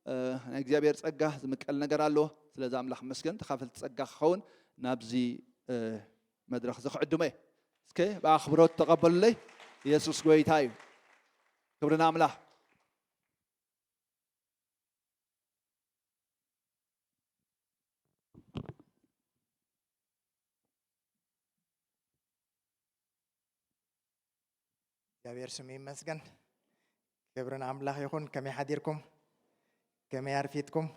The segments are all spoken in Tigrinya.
እ፣ ናይ እግዚኣብሔር ጸጋ ዝምቀል ነገር ኣለዎ። ስለዚ ኣምላኽ መስገን ተኻፈልቲ ጸጋ ክኸውን ናብዚ፣ እ፣ መድረኽ እዚ ክዕድሞ እየ። እስከ ብኣኽብሮት ተቐበሉለይ። ኢየሱስ ጎይታ እዩ። ክብሪ ንኣምላኽ። እግዚኣብሔር ስሙ ይመስገን። ክብሪ ንኣምላኽ ይኹን። ከመይ ሓዲርኩም? ከመይ ኣርፊድኩም?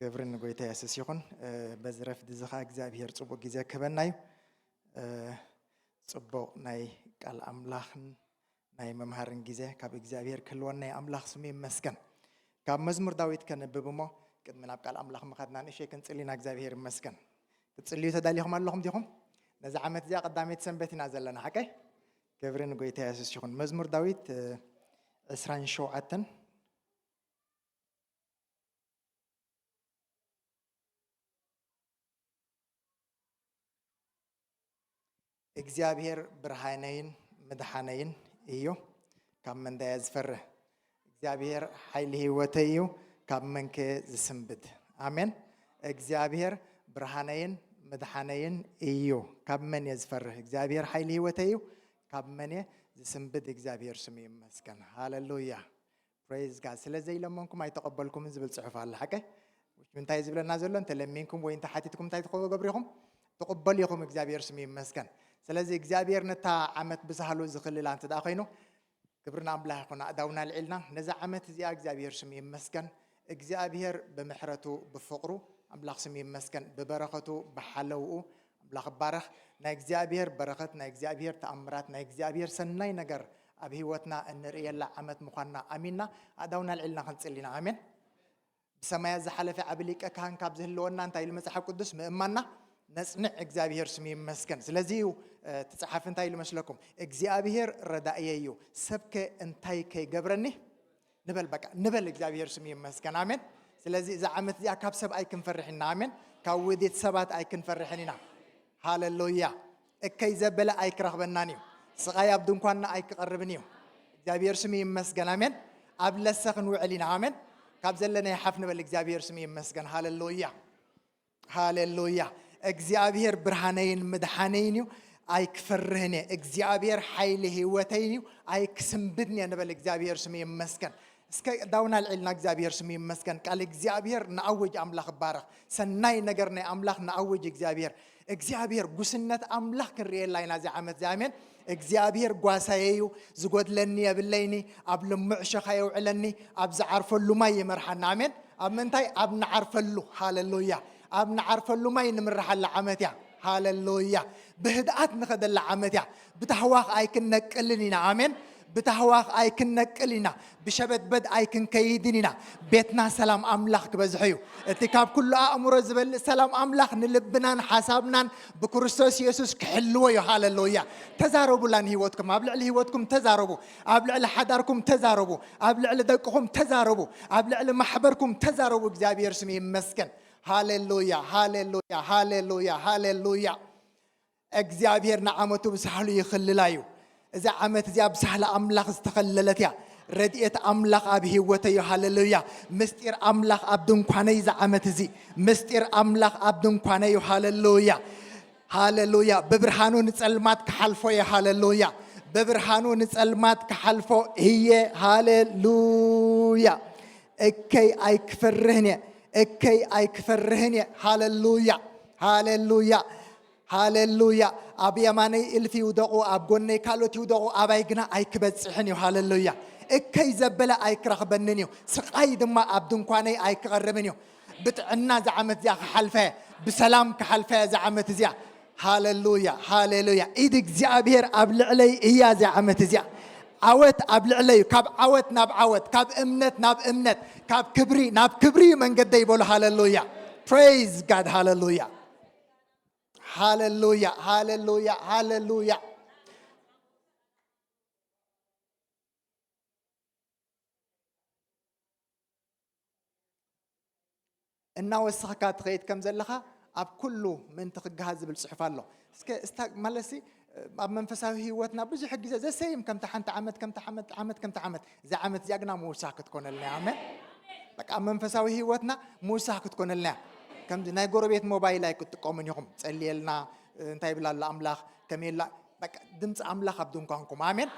ክብሪ ንጎይታ የሱስ ይኹን። እ፣ በዚ ረፍዲ እዚ ኸዓ እግዚኣብሔር ጽቡቕ ግዜ ክህበና እዩ። እ፣ ጽቡቕ ናይ ቃል ኣምላኽን ናይ መምሃርን ግዜ ካብ እግዚኣብሔር ክህልወና እዩ። ኣምላኽ ስሙ ይመስገን። ካብ መዝሙር ዳዊት ከንብብ እሞ ቅድሚ ናብ ቃል ኣምላኽ ምኻድና ንእሸይ ክንጽሊ ኢና። እግዚኣብሔር ይመስገን። ክትጽልዩ ተዳሊኹም ኣለኹም ዲኹም? ነዚ ዓመት እዚኣ ቀዳመይቲ ሰንበት ኢና ዘለና፣ ሓቀይ? ክብሪ ንጎይታ የሱስ ይኹን። መዝሙር ዳዊት፣ እ፣ ዕስራን ሸውዓተን። እግዚኣብሔር ብርሃነይን ምድሓነይን እዩ፣ ካብ መን ዳየ ዝፈርህ? እግዚኣብሔር ሓይሊ ህይወተይ እዩ፣ ካብ መንከ ዝስንብድ? ኣሜን። እግዚኣብሔር ብርሃነይን ምድሓነይን እዩ፣ ካብ መን እየ ዝፈርህ? እግዚኣብሔር ሓይሊ ህይወተይ እዩ፣ ካብ መን እየ ዝስንብድ? እግዚኣብሔር ስሙ ይመስገን። ሃሌሉያ። ፕሬዝ ጋድ። ስለ ዘይለመንኩም ኣይተቐበልኩምን ዝብል ጽሑፍ ኣሎ፣ ሓቀይ? እንታይ ዝብለና ዘሎ? እንተ ለሚንኩም ወይ እንተ ሓቲትኩም እንታይ ትኸው-፣ ገብሩ ኢኹም? ትቕበሉ ኢኹም። እግዚኣብሔር ስሙ ይመስገን። ስለዚ እግዚኣብሔር ነታ ዓመት ብሳህሉ ዝኽልላ እንተ ደኣ ኮይኑ፣ ክብሪ ንኣምላኽ ይኹን። ኣእዳውና ኣልዒልና ነዛ ዓመት እዚኣ እግዚኣብሔር ስሙ ይመስገን። እግዚኣብሔር ብምሕረቱ፣ ብፍቕሩ፣ ኣምላኽ ስሙ ይመስገን፣ ብበረኸቱ፣ ብሓለውኡ፣ ኣምላኽ ይባረኽ። ናይ እግዚኣብሔር በረኸት፣ ናይ እግዚኣብሔር ተኣምራት፣ ናይ እግዚኣብሔር ሰናይ ነገር ኣብ ህይወትና እንርእየላ ዓመት ምዃንና ኣሚንና ኣእዳውና ኣልዒልና ክንጽሊ ኢና። ኣሜን። ብሰማያት ዝሓለፈ ዓቢ ሊቀ ካህን ካብ ዝህልወና እንታይ ኢሉ መጽሓፍ ቅዱስ? ምእማንና ነጽንዕ። እግዚኣብሔር ስሙ ይመስገን። ስለዚ እዩ፣ እ፣ እቲ ጸሓፊ እንታይ ኢሉ መስለኩም? እግዚኣብሔር ረዳእየይ እዩ፣ ሰብከ እንታይ ከይገብረኒ? ንበል፣ በቃ ንበል። እግዚኣብሔር ስሙ ይመስገን። ኣሜን። ስለዚ እዛ ዓመት እዚኣ ካብ ሰብ ኣይክንፈርሕ ኢና። ኣሜን። ካብ ውዲት ሰባት ኣይክንፈርሕን ኢና። ሃሌሉያ። እከይ ዘበለ ኣይክረኽበናን እዩ። ስቓይ ኣብ ድንኳንና ኣይክቐርብን እዩ። እግዚኣብሔር ስሙ ይመስገን። ኣሜን። ኣብ ለሰ ክንውዕል ኢና። ኣሜን። ካብ ዘለናዮ ሓፍ ንበል። እግዚኣብሔር ስሙ ይመስገን። ሃሌሉያ። ሃሌሉያ። እግዚኣብሔር ብርሃነይን ምድሓነይን እዩ፣ ኣይክፈርህን እየ። እግዚኣብሔር ሓይሊ ህይወተይን እዩ፣ ኣይክስንብድን እየ ንበል። እግዚኣብሔር ስሙ ይመስገን። እስከ ዳውና ኣልዒልና እግዚኣብሔር ስሙ ይመስገን። ቃል እግዚኣብሔር ንኣውጅ። ኣምላኽ ይባረኽ። ሰናይ ነገር ናይ ኣምላኽ ንኣውጅ። እግዚኣብሔር፣ እግዚኣብሔር ጉስነት ኣምላኽ ክንርእየላ ኢና እዚ ዓመት እዚ። ኣሜን። እግዚኣብሔር ጓሳየ እዩ፣ ዝጎድለኒ የብለይኒ፣ ኣብ ልሙዕ ሸኻ የውዕለኒ፣ ኣብ ዝዓርፈሉ ማይ ይመርሓና። ኣሜን። ኣብ ምንታይ? ኣብ ንዓርፈሉ። ሃሌሉያ። ኣብ ንዓርፈሉ ማይ ንምርሓላ ዓመት እያ። ሃሌሉያ። ብህድኣት ንኸደላ ዓመት እያ። ብታህዋኽ ኣይክነቅልን ኢና። ኣሜን። ብታህዋኽ ኣይክነቅል ኢና። ብሸበድበድ ኣይክንከይድን ኢና። ቤትና ሰላም ኣምላኽ ክበዝሖ እዩ። እቲ ካብ ኩሉ ኣእምሮ ዝበልእ ሰላም ኣምላኽ ንልብናን ሓሳብናን ብክርስቶስ የሱስ ክሕልዎ እዩ። ሃሌሉያ። ተዛረቡላን ህይወትኩም፣ ኣብ ልዕሊ ህይወትኩም ተዛረቡ፣ ኣብ ልዕሊ ሓዳርኩም ተዛረቡ፣ ኣብ ልዕሊ ደቅኹም ተዛረቡ፣ ኣብ ልዕሊ ማሕበርኩም ተዛረቡ። እግዚኣብሔር ስሙ ይመስገን። ሃሌሉያ፣ ሃሌሉያ፣ ሃሌሉያ፣ ሃሌሉያ። እግዚኣብሔር ንዓመቱ ብሳህሉ ይኽልላ እዩ። እዛ ዓመት እዚኣ ብሳህሊ ኣምላኽ ዝተኸለለት እያ። ረድኤት ኣምላኽ ኣብ ህይወተይ እዩ። ሃሌሉያ። ምስጢር ኣምላኽ ኣብ ድንኳነይ እዛ ዓመት እዚ። ምስጢር ኣምላኽ ኣብ ድንኳነይ እዩ። ሃሌሉያ። ሃሌሉያ። ብብርሃኑ ንጸልማት ክሓልፎ እየ። ሃሌሉያ። ብብርሃኑ ንጸልማት ክሓልፎ እየ። ሃሌሉያ። እከይ ኣይክፈርህን እየ። እከይ ኣይክፈርህን እየ። ሃሌሉያ። ሃሌሉያ። ሃሌሉያ። ኣብ የማነይ እልፊ ይውደቑ፣ ኣብ ጎነይ ካልኦት ይውደቑ፣ ኣባይ ግና ኣይክበጽሕን እዩ። ሃሌሉያ። እከይ ዘበለ ኣይክረኽበንን እዩ፣ ስቓይ ድማ ኣብ ድንኳነይ ኣይክቐርብን እዩ። ብጥዕና እዛ ዓመት እዚኣ ክሓልፈ፣ ብሰላም ክሓልፈ እዛ ዓመት እዚኣ። ሃሌሉያ፣ ሃሌሉያ። ኢድ እግዚኣብሔር ኣብ ልዕለይ እያ እዛ ዓመት እዚኣ። ዓወት ኣብ ልዕለይ እዩ፣ ካብ ዓወት ናብ ዓወት፣ ካብ እምነት ናብ እምነት፣ ካብ ክብሪ ናብ ክብሪ እዩ መንገደይ ይበሉ። ሃሌሉያ። Praise God። ሃሌሉያ። ሃሌሉያ፣ ሃሌሉያ፣ ሃሌሉያ። እናወሰኽካ ትኸይድ ከም ዘለኻ ኣብ ኩሉ ምእንቲ ክገሃድ ዝብል ጽሑፍ ኣሎ። እስከ እስታ-፣ ማለትሲ፣ ኣብ መንፈሳዊ ህይወትና ብዙሕ ግዜ ዘሰይም ከምታ ሓንቲ ዓመት፣ ከምታ ዓመት፣ ዓመት፣ ከምታ ዓመት፣ እዛ ዓመት እዚኣ ግና ምውሳኽ ክትኮነልና። ኣሜን። በቃ ኣብ መንፈሳዊ ህይወትና ምውሳኽ ክትኮነልና እያ። ከምዚ ናይ ጎረቤት ሞባይል ኣይክትጥቀሙን ኢኹም። ጸልየልና፣ እንታይ ይብል ኣሎ ኣምላኽ፣ ከመይ ኢላ፣ በቃ ድምፂ ኣምላኽ ኣብ ድንኳንኩም። ኣሜን።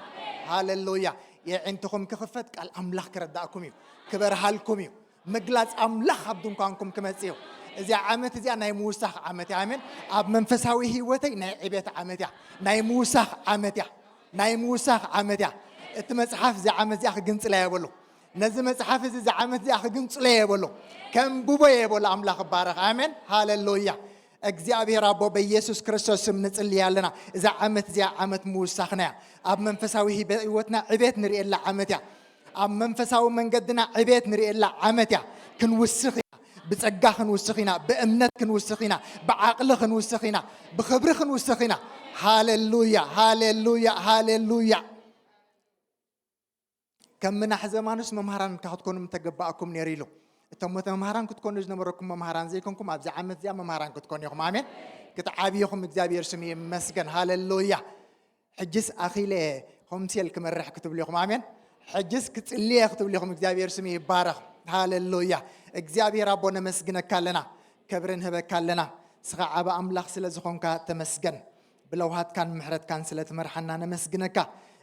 ሃሌሉያ። የዒንትኹም ክኽፈት፣ ቃል ኣምላኽ ክረዳእኩም እዩ፣ ክበርሃልኩም እዩ። ምግላፅ ኣምላኽ ኣብ ድንኳንኩም ክመፅእ እዩ። እዚኣ ዓመት እዚኣ ናይ ምውሳኽ ዓመት እያ። ኣሜን። ኣብ መንፈሳዊ ህይወተይ ናይ ዕቤት ዓመት እያ፣ ናይ ምውሳኽ ዓመት እያ፣ ናይ ምውሳኽ ዓመት እያ። እቲ መፅሓፍ እዚ ዓመት እዚኣ ክግንፅላ የብሉ። ነዚ መፅሓፍ እዚ እዚ ዓመት እዚኣ ክግንፅሎ የብሉ፣ ከንብቦ የብሉ። ኣምላኽ ይባረኽ። ኣሜን። ሃሌሉያ። እግዚኣብሔር ኣቦ፣ በኢየሱስ ክርስቶስ ስም ንጽልይ ኣለና። እዛ ዓመት እዚኣ ዓመት ምውሳኽና እያ። ኣብ መንፈሳዊ ህይወትና ዕቤት ንርእየላ ዓመት እያ። ኣብ መንፈሳዊ መንገድና ዕቤት ንርእየላ ዓመት እያ። ክንውስኽ ኢና፣ ብጸጋ ክንውስኽ ኢና፣ ብእምነት ክንውስኽ ኢና፣ ብዓቕሊ ክንውስኽ ኢና፣ ብኽብሪ ክንውስኽ ኢና። ሃሌሉያ፣ ሃሌሉያ፣ ሃሌሉያ። ከም ምናሕ ዘማኑስ መምሃራን እካ ክትኮኑ ምተገባእኩም ነይሩ ኢሉ። እቶም መተ መምሃራን ክትኮኑ ዝነበረኩም መምሃራን ዘይኮንኩም፣ ኣብዚ ዓመት እዚኣ መምሃራን ክትኮኑ ኢኹም። ኣሜን። ክትዓብይኹም እግዚኣብሔር ስም ይመስገን። ሃሌሉያ። ሕጅስ ኣኺለ ሆምሴል ክመርሕ ክትብሉ ኢኹም። ኣሜን። ሕጅስ ክጽልየ ክትብሉ ኢኹም። እግዚኣብሔር ስም ይባረኽ። ሃሌሉያ። እግዚኣብሔር ኣቦ ነመስግነካ ኣለና፣ ክብሪ ንህበካ ኣለና። ንስኻ ዓቢ ኣምላኽ ስለ ዝኾንካ ተመስገን። ብለውሃትካን ምሕረትካን ስለ ትመርሓና ነመስግነካ።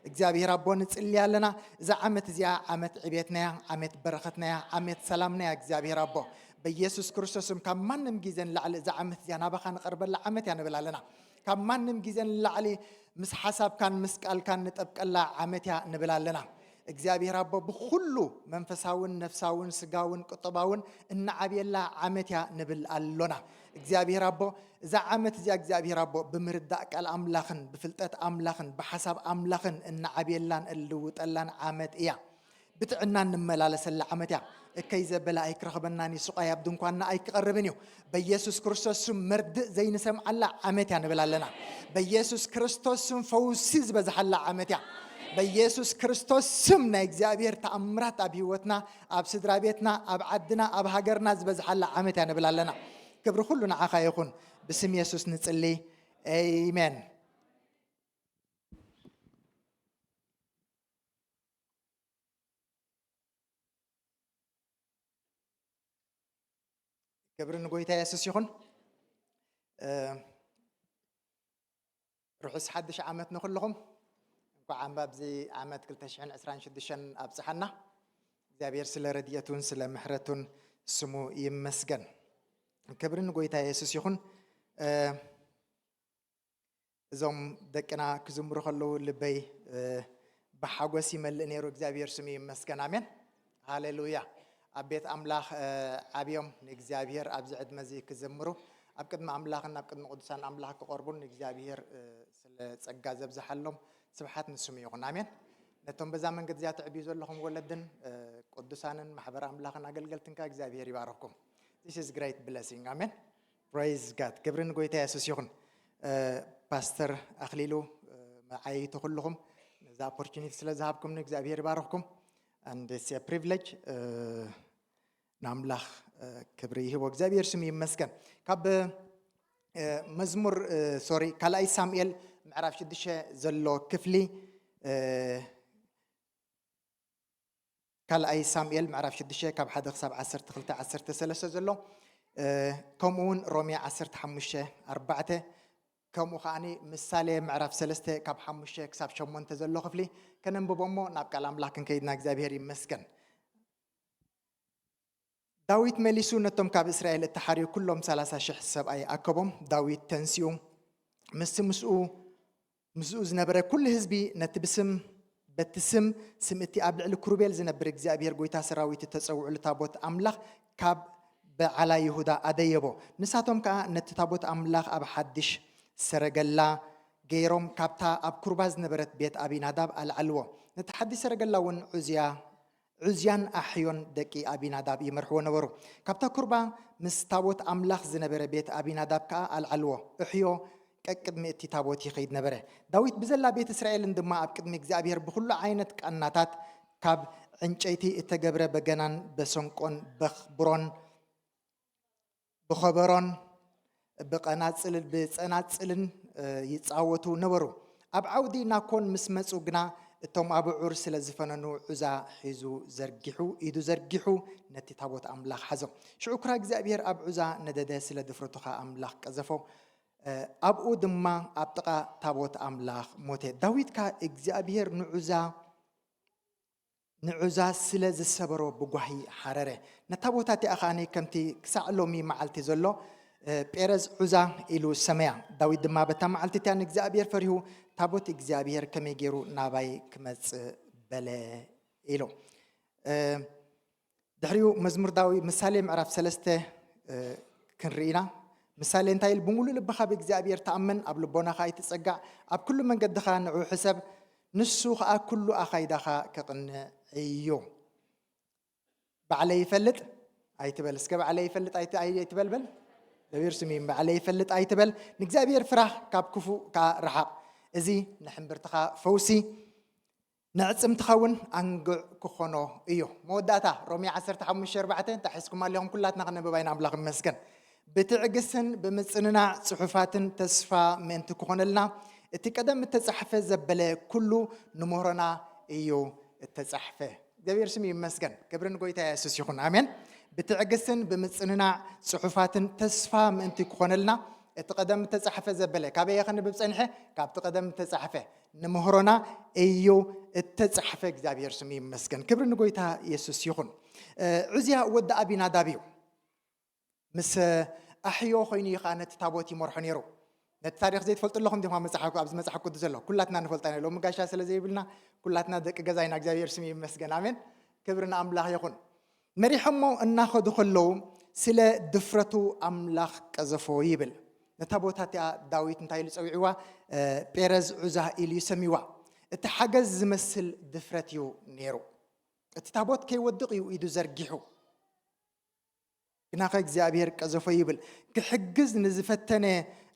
እግዚኣብሔር ኣቦ ንጽሊ ኣለና። እዛ ዓመት እዚኣ ዓመት ዕቤትና እያ፣ ዓመት በረኸትና እያ፣ ዓመት ሰላምና እያ። እግዚኣብሔር ኣቦ በኢየሱስ ክርስቶስም ካብ ማንም ግዜ ንላዕሊ እዛ ዓመት እዚኣ ናባኻ ንቐርበላ ዓመት እያ ንብል ኣለና። ካብ ማንም ግዜ ንላዕሊ ምስ ሓሳብካን ምስ ቃልካን ንጠብቀላ ዓመት እያ ንብል ኣለና። እግዚኣብሔር ኣቦ ብኹሉ መንፈሳውን ነፍሳውን ስጋውን ቁጠባውን እናዓብየላ ዓመት እያ ንብል ኣሎና። እግዚኣብሔር ኣቦ እዛ ዓመት እዚኣ እግዚኣብሔር ኣቦ ብምርዳእ ቃል ኣምላኽን ብፍልጠት ኣምላኽን ብሓሳብ ኣምላኽን እናዓብየላን እንልውጠላን ዓመት እያ። ብጥዕና እንመላለሰላ ዓመት እያ። እከይ ዘበለ ኣይክረኽበናን እዩ፣ ስቓይ ኣብ ድንኳንና ኣይክቐርብን እዩ። በኢየሱስ ክርስቶስ ስም መርድእ ዘይንሰምዓላ ዓመት እያ ንብል ኣለና። በኢየሱስ ክርስቶስ ስም ፈውሲ ዝበዝሓላ ዓመት እያ። በኢየሱስ ክርስቶስ ስም ናይ እግዚኣብሔር ተኣምራት ኣብ ህይወትና፣ ኣብ ስድራ ቤትና፣ ኣብ ዓድና፣ ኣብ ሃገርና ዝበዝሓላ ዓመት እያ ንብል ኣለና። ክብሪ ኩሉ ንዓኻ ይኹን። ብስም የሱስ ንጽሊ። ኤሜን። ክብሪ ንጎይታ የሱስ ይኹን። እ፣ ርሑስ ሓድሽ ዓመት ንኹልኹም። እንኳዕ ኣብዚ ዓመት ክልተ ሽሕን ዕስራን ሽዱሽተን ኣብጽሓና። እግዚኣብሔር ስለ ረድኤቱን ስለ ምሕረቱን ስሙ ይመስገን። ክብሪ ንጎይታ የሱስ ይኹን። እ፣ እዞም ደቅና ክዝምሩ ከለዉ ልበይ፣ እ፣ ብሓጎስ ይመልእ ነይሩ። እግዚኣብሔር ስሙ ይመስገን። ኣሜን። ሃሌሉያ። ኣብ ቤት ኣምላኽ፣ እ፣ ዓብዮም ንእግዚኣብሔር ኣብዚ ዕድመ እዚ ክዝምሩ፣ ኣብ ቅድሚ ኣምላኽን ኣብ ቅድሚ ቅዱሳን ኣምላኽ ክቐርቡን ንእግዚኣብሔር፣ እ፣ ስለ ጸጋ ዘብዝሓሎም ስብሓት ንስሙ ይኹን። ኣሜን። ነቶም በዛ መንገድ እዚኣ ትዕብዩ ዘለኹም ወለድን፣ እ፣ ቅዱሳንን ማሕበር ኣምላኽን ኣገልገልትን ከኣ እግዚኣብሔር ይባርኽኩም። This is great blessing። ኣሜን። Praise God። ክብሪ ንጎይታ የሱስ ይኹን። እ፣ ፓስተር ኣኽሊሉ፣ እ፣ መዓይቱ ኩልኹም ነዛ ኦፖርቹኒቲ ስለ ዝሃብኩም ንእግዚኣብሔር ይባርኽኩም። And it's a privilege። እ፣ ንኣምላኽ፣ እ፣ ክብሪ ይህቦ። እግዚኣብሔር ስም ይመስገን። ካብ፣ እ፣ መዝሙር፣ እ፣ ሶሪ፣ ካልኣይ ሳሙኤል ምዕራፍ ሽዱሽተ ዘሎ ክፍሊ፣ እ፣ ካልኣይ ሳሙኤል ምዕራፍ ሽዱሽተ ካብ ሓደ ክሳብ ዓሰርተ ክልተ፣ ዓሰርተ ሰለስተ ዘሎ፣ እ፣ ከምኡ እውን ሮሜ ዓሰርተ ሓሙሽተ ኣርባዕተ፣ ከምኡ ከዓኒ ምሳሌ ምዕራፍ ሰለስተ ካብ ሓሙሽተ ክሳብ ሸሞንተ ዘሎ ክፍሊ ከነንብቦ እሞ ናብ ቃል ኣምላኽ ክንከይድና እግዚኣብሔር ይመስገን። ዳዊት መሊሱ ነቶም ካብ እስራኤል እተሓርዩ ኩሎም ሰላሳ ሽሕ ሰብኣይ ኣከቦም። ዳዊት ተንሲኡ ምስቲ ምስኡ ምስኡ ዝነበረ ኩሉ ህዝቢ ነቲ ብስም በቲ ስም ስም እቲ ኣብ ልዕሊ ክሩቤል ዝነብር እግዚኣብሔር ጐይታ ሰራዊት እተጸውዑሉ ታቦት ኣምላኽ ካብ በዓላ ይሁዳ ኣደየቦ። ንሳቶም ከኣ ነቲ ታቦት ኣምላኽ ኣብ ሓድሽ ሰረገላ ገይሮም ካብታ ኣብ ኩርባ ዝነበረት ቤት ኣቢናዳብ ኣልዓልዎ። ነቲ ሓድሽ ሰረገላ እውን ዑዝያ ዑዝያን ኣሕዮን ደቂ ኣቢናዳብ ይመርሕዎ ነበሩ። ካብታ ኩርባ ምስ ታቦት ኣምላኽ ዝነበረ ቤት ኣቢናዳብ ከኣ ኣልዓልዎ። ኣሕዮ ቀቅድሚ እቲ ታቦት ይኸይድ ነበረ። ዳዊት ብዘላ ቤት እስራኤልን ድማ ኣብ ቅድሚ እግዚኣብሔር ብኹሉ ዓይነት ቃናታት ካብ ዕንጨይቲ እተገብረ በገናን በሰንቆን በኽብሮን ብኸበሮን ብቐናጽል-፣ ብጸናጽልን፣ እ፣ ይጻወቱ ነበሩ። ኣብ ዓውዲ ናኮን ምስ መጹ ግና እቶም ኣብ ዑር ስለ ዝፈነኑ ዑዛ ሒዙ ዘርጊሑ፣ ኢዱ ዘርጊሑ ነቲ ታቦት ኣምላኽ ሓዞ። ሽዑ ክራ እግዚኣብሔር ኣብ ዑዛ ነደደ፣ ስለ ድፍረቱ ኸኣ ኣምላኽ ቀዘፎ። እ፣ ኣብኡ ድማ ኣብ ጥቓ ታቦት ኣምላኽ ሞተ። ዳዊት ከኣ እግዚኣብሔር ንዑዛ ንዑዛ ስለ ዝሰበሮ ብጓሂ ሓረረ። ነታ ቦታ እቲኣ ኸኣ ከምቲ ክሳዕ ሎሚ መዓልቲ ዘሎ፣ እ፣ ጴረዝ ዑዛ ኢሉ ሰመያ። ዳዊት ድማ በታ መዓልቲ እቲኣ ንእግዚኣብሔር ፈሪሁ፣ ታቦት እግዚኣብሔር ከመይ ገይሩ ናባይ ክመጽእ በለ ኢሉ። እ፣ ድሕሪኡ መዝሙር ዳዊት፣ ምሳሌ ምዕራፍ ሰለስተ፣ እ፣ ክንርኢ ኢና። ምሳሌ እንታይ ኢል? "ብምሉእ ልብኻ ብእግዚኣብሔር ተኣመን፣ ኣብ ልቦናኻ ኣይትጸጋዕ፣ ኣብ ኩሉ መንገድኻ ንዑ ሕሰብ፣ ንሱ ኸኣ ኩሉ ኣኻይዳኻ ከቕንዕ እዩ። ባዕለይ ይፈልጥ ኣይትበል፣ እስከ ባዕለይ ይፈልጥ ኣይት-፣ ኣይ-፣ ኣይትበል በል። እግዚኣብሔር ስም ይም-፣ ባዕለይ ይፈልጥ ኣይትበል፣ ንእግዚኣብሔር ፍራህ፣ ካብ ክፉእ ከኣ ረሓቕ። እዚ ንሕምብርትኻ ፈውሲ፣ ንዕጽምትኻ እውን ኣንግዕ ክኾኖ እዩ." መወዳእታ ሮሜ ዓሰርተ ሓሙሽተ ኣርባዕተ፣ እንታይ ሒዝኩም ኣለኹም? ኩላትና ክነንብባ ኢና። ኣምላኽ ይመስገን። "ብትዕግስትን ብምጽንናዕ ጽሑፋትን ተስፋ ምእንቲ ክኾነልና፣ እቲ ቀደም እተጻሕፈ ዘበለ ኩሉ ንምህሮና እዩ እተጻሕፈ።" እግዚኣብሔር ስም ይመስገን። ክብሪ ንጎይታ የሱስ ይኹን። ኣሜን። "ብትዕግስትን ብምጽንናዕ ጽሑፋትን ተስፋ ምእንቲ ክኾነልና፣ እቲ ቀደም እተጻሕፈ ዘበለ"፣ ካበይ እየ ከንብብ ጸኒሐ? ካብቲ ቀደም እተጻሕፈ። "ንምህሮና እዩ እተጻሕፈ።" እግዚኣብሔር ስሙ ይመስገን። ክብሪ ንጎይታ የሱስ ይኹን። እ፣ ዑዝያ ወዲ ኣቢናዳብ እዩ። ምስ ኣሕዮ ኮይኑ እዩ ኸዓ ነቲ ታቦት ይመርሖ ነይሩ። ነቲ ታሪኽ ዘይትፈልጡ ኣለኹም ዲኹም? ኣብ መጽሓፍ፣ ኣብዚ መጽሓፍ ቅዱስ ዘሎ ኩላትና ንፈልጣ ኢና። ሎሚ ጋሻ ስለ ዘይብልና ኩላትና ደቂ ገዛ ኢና። እግዚኣብሔር ስሙ ይመስገን። ኣሜን። ክብሪ ንኣምላኽ ይኹን። መሪሖሞ እናኸዱ ከለዉ ስለ ድፍረቱ ኣምላኽ ቀዘፎ ይብል። ነታ ቦታ እቲኣ ዳዊት እንታይ ኢሉ ጸዊዕዋ? እ፣ ጴረዝ ዑዛ ኢሉ እዩ ሰሚዋ። እቲ ሓገዝ ዝመስል ድፍረት እዩ ነይሩ። እቲ ታቦት ከይወድቕ እዩ ኢዱ ዘርጊሑ። ግናኸ እግዚኣብሔር ቀዘፎ ይብል። ክሕግዝ ንዝፈተነ፣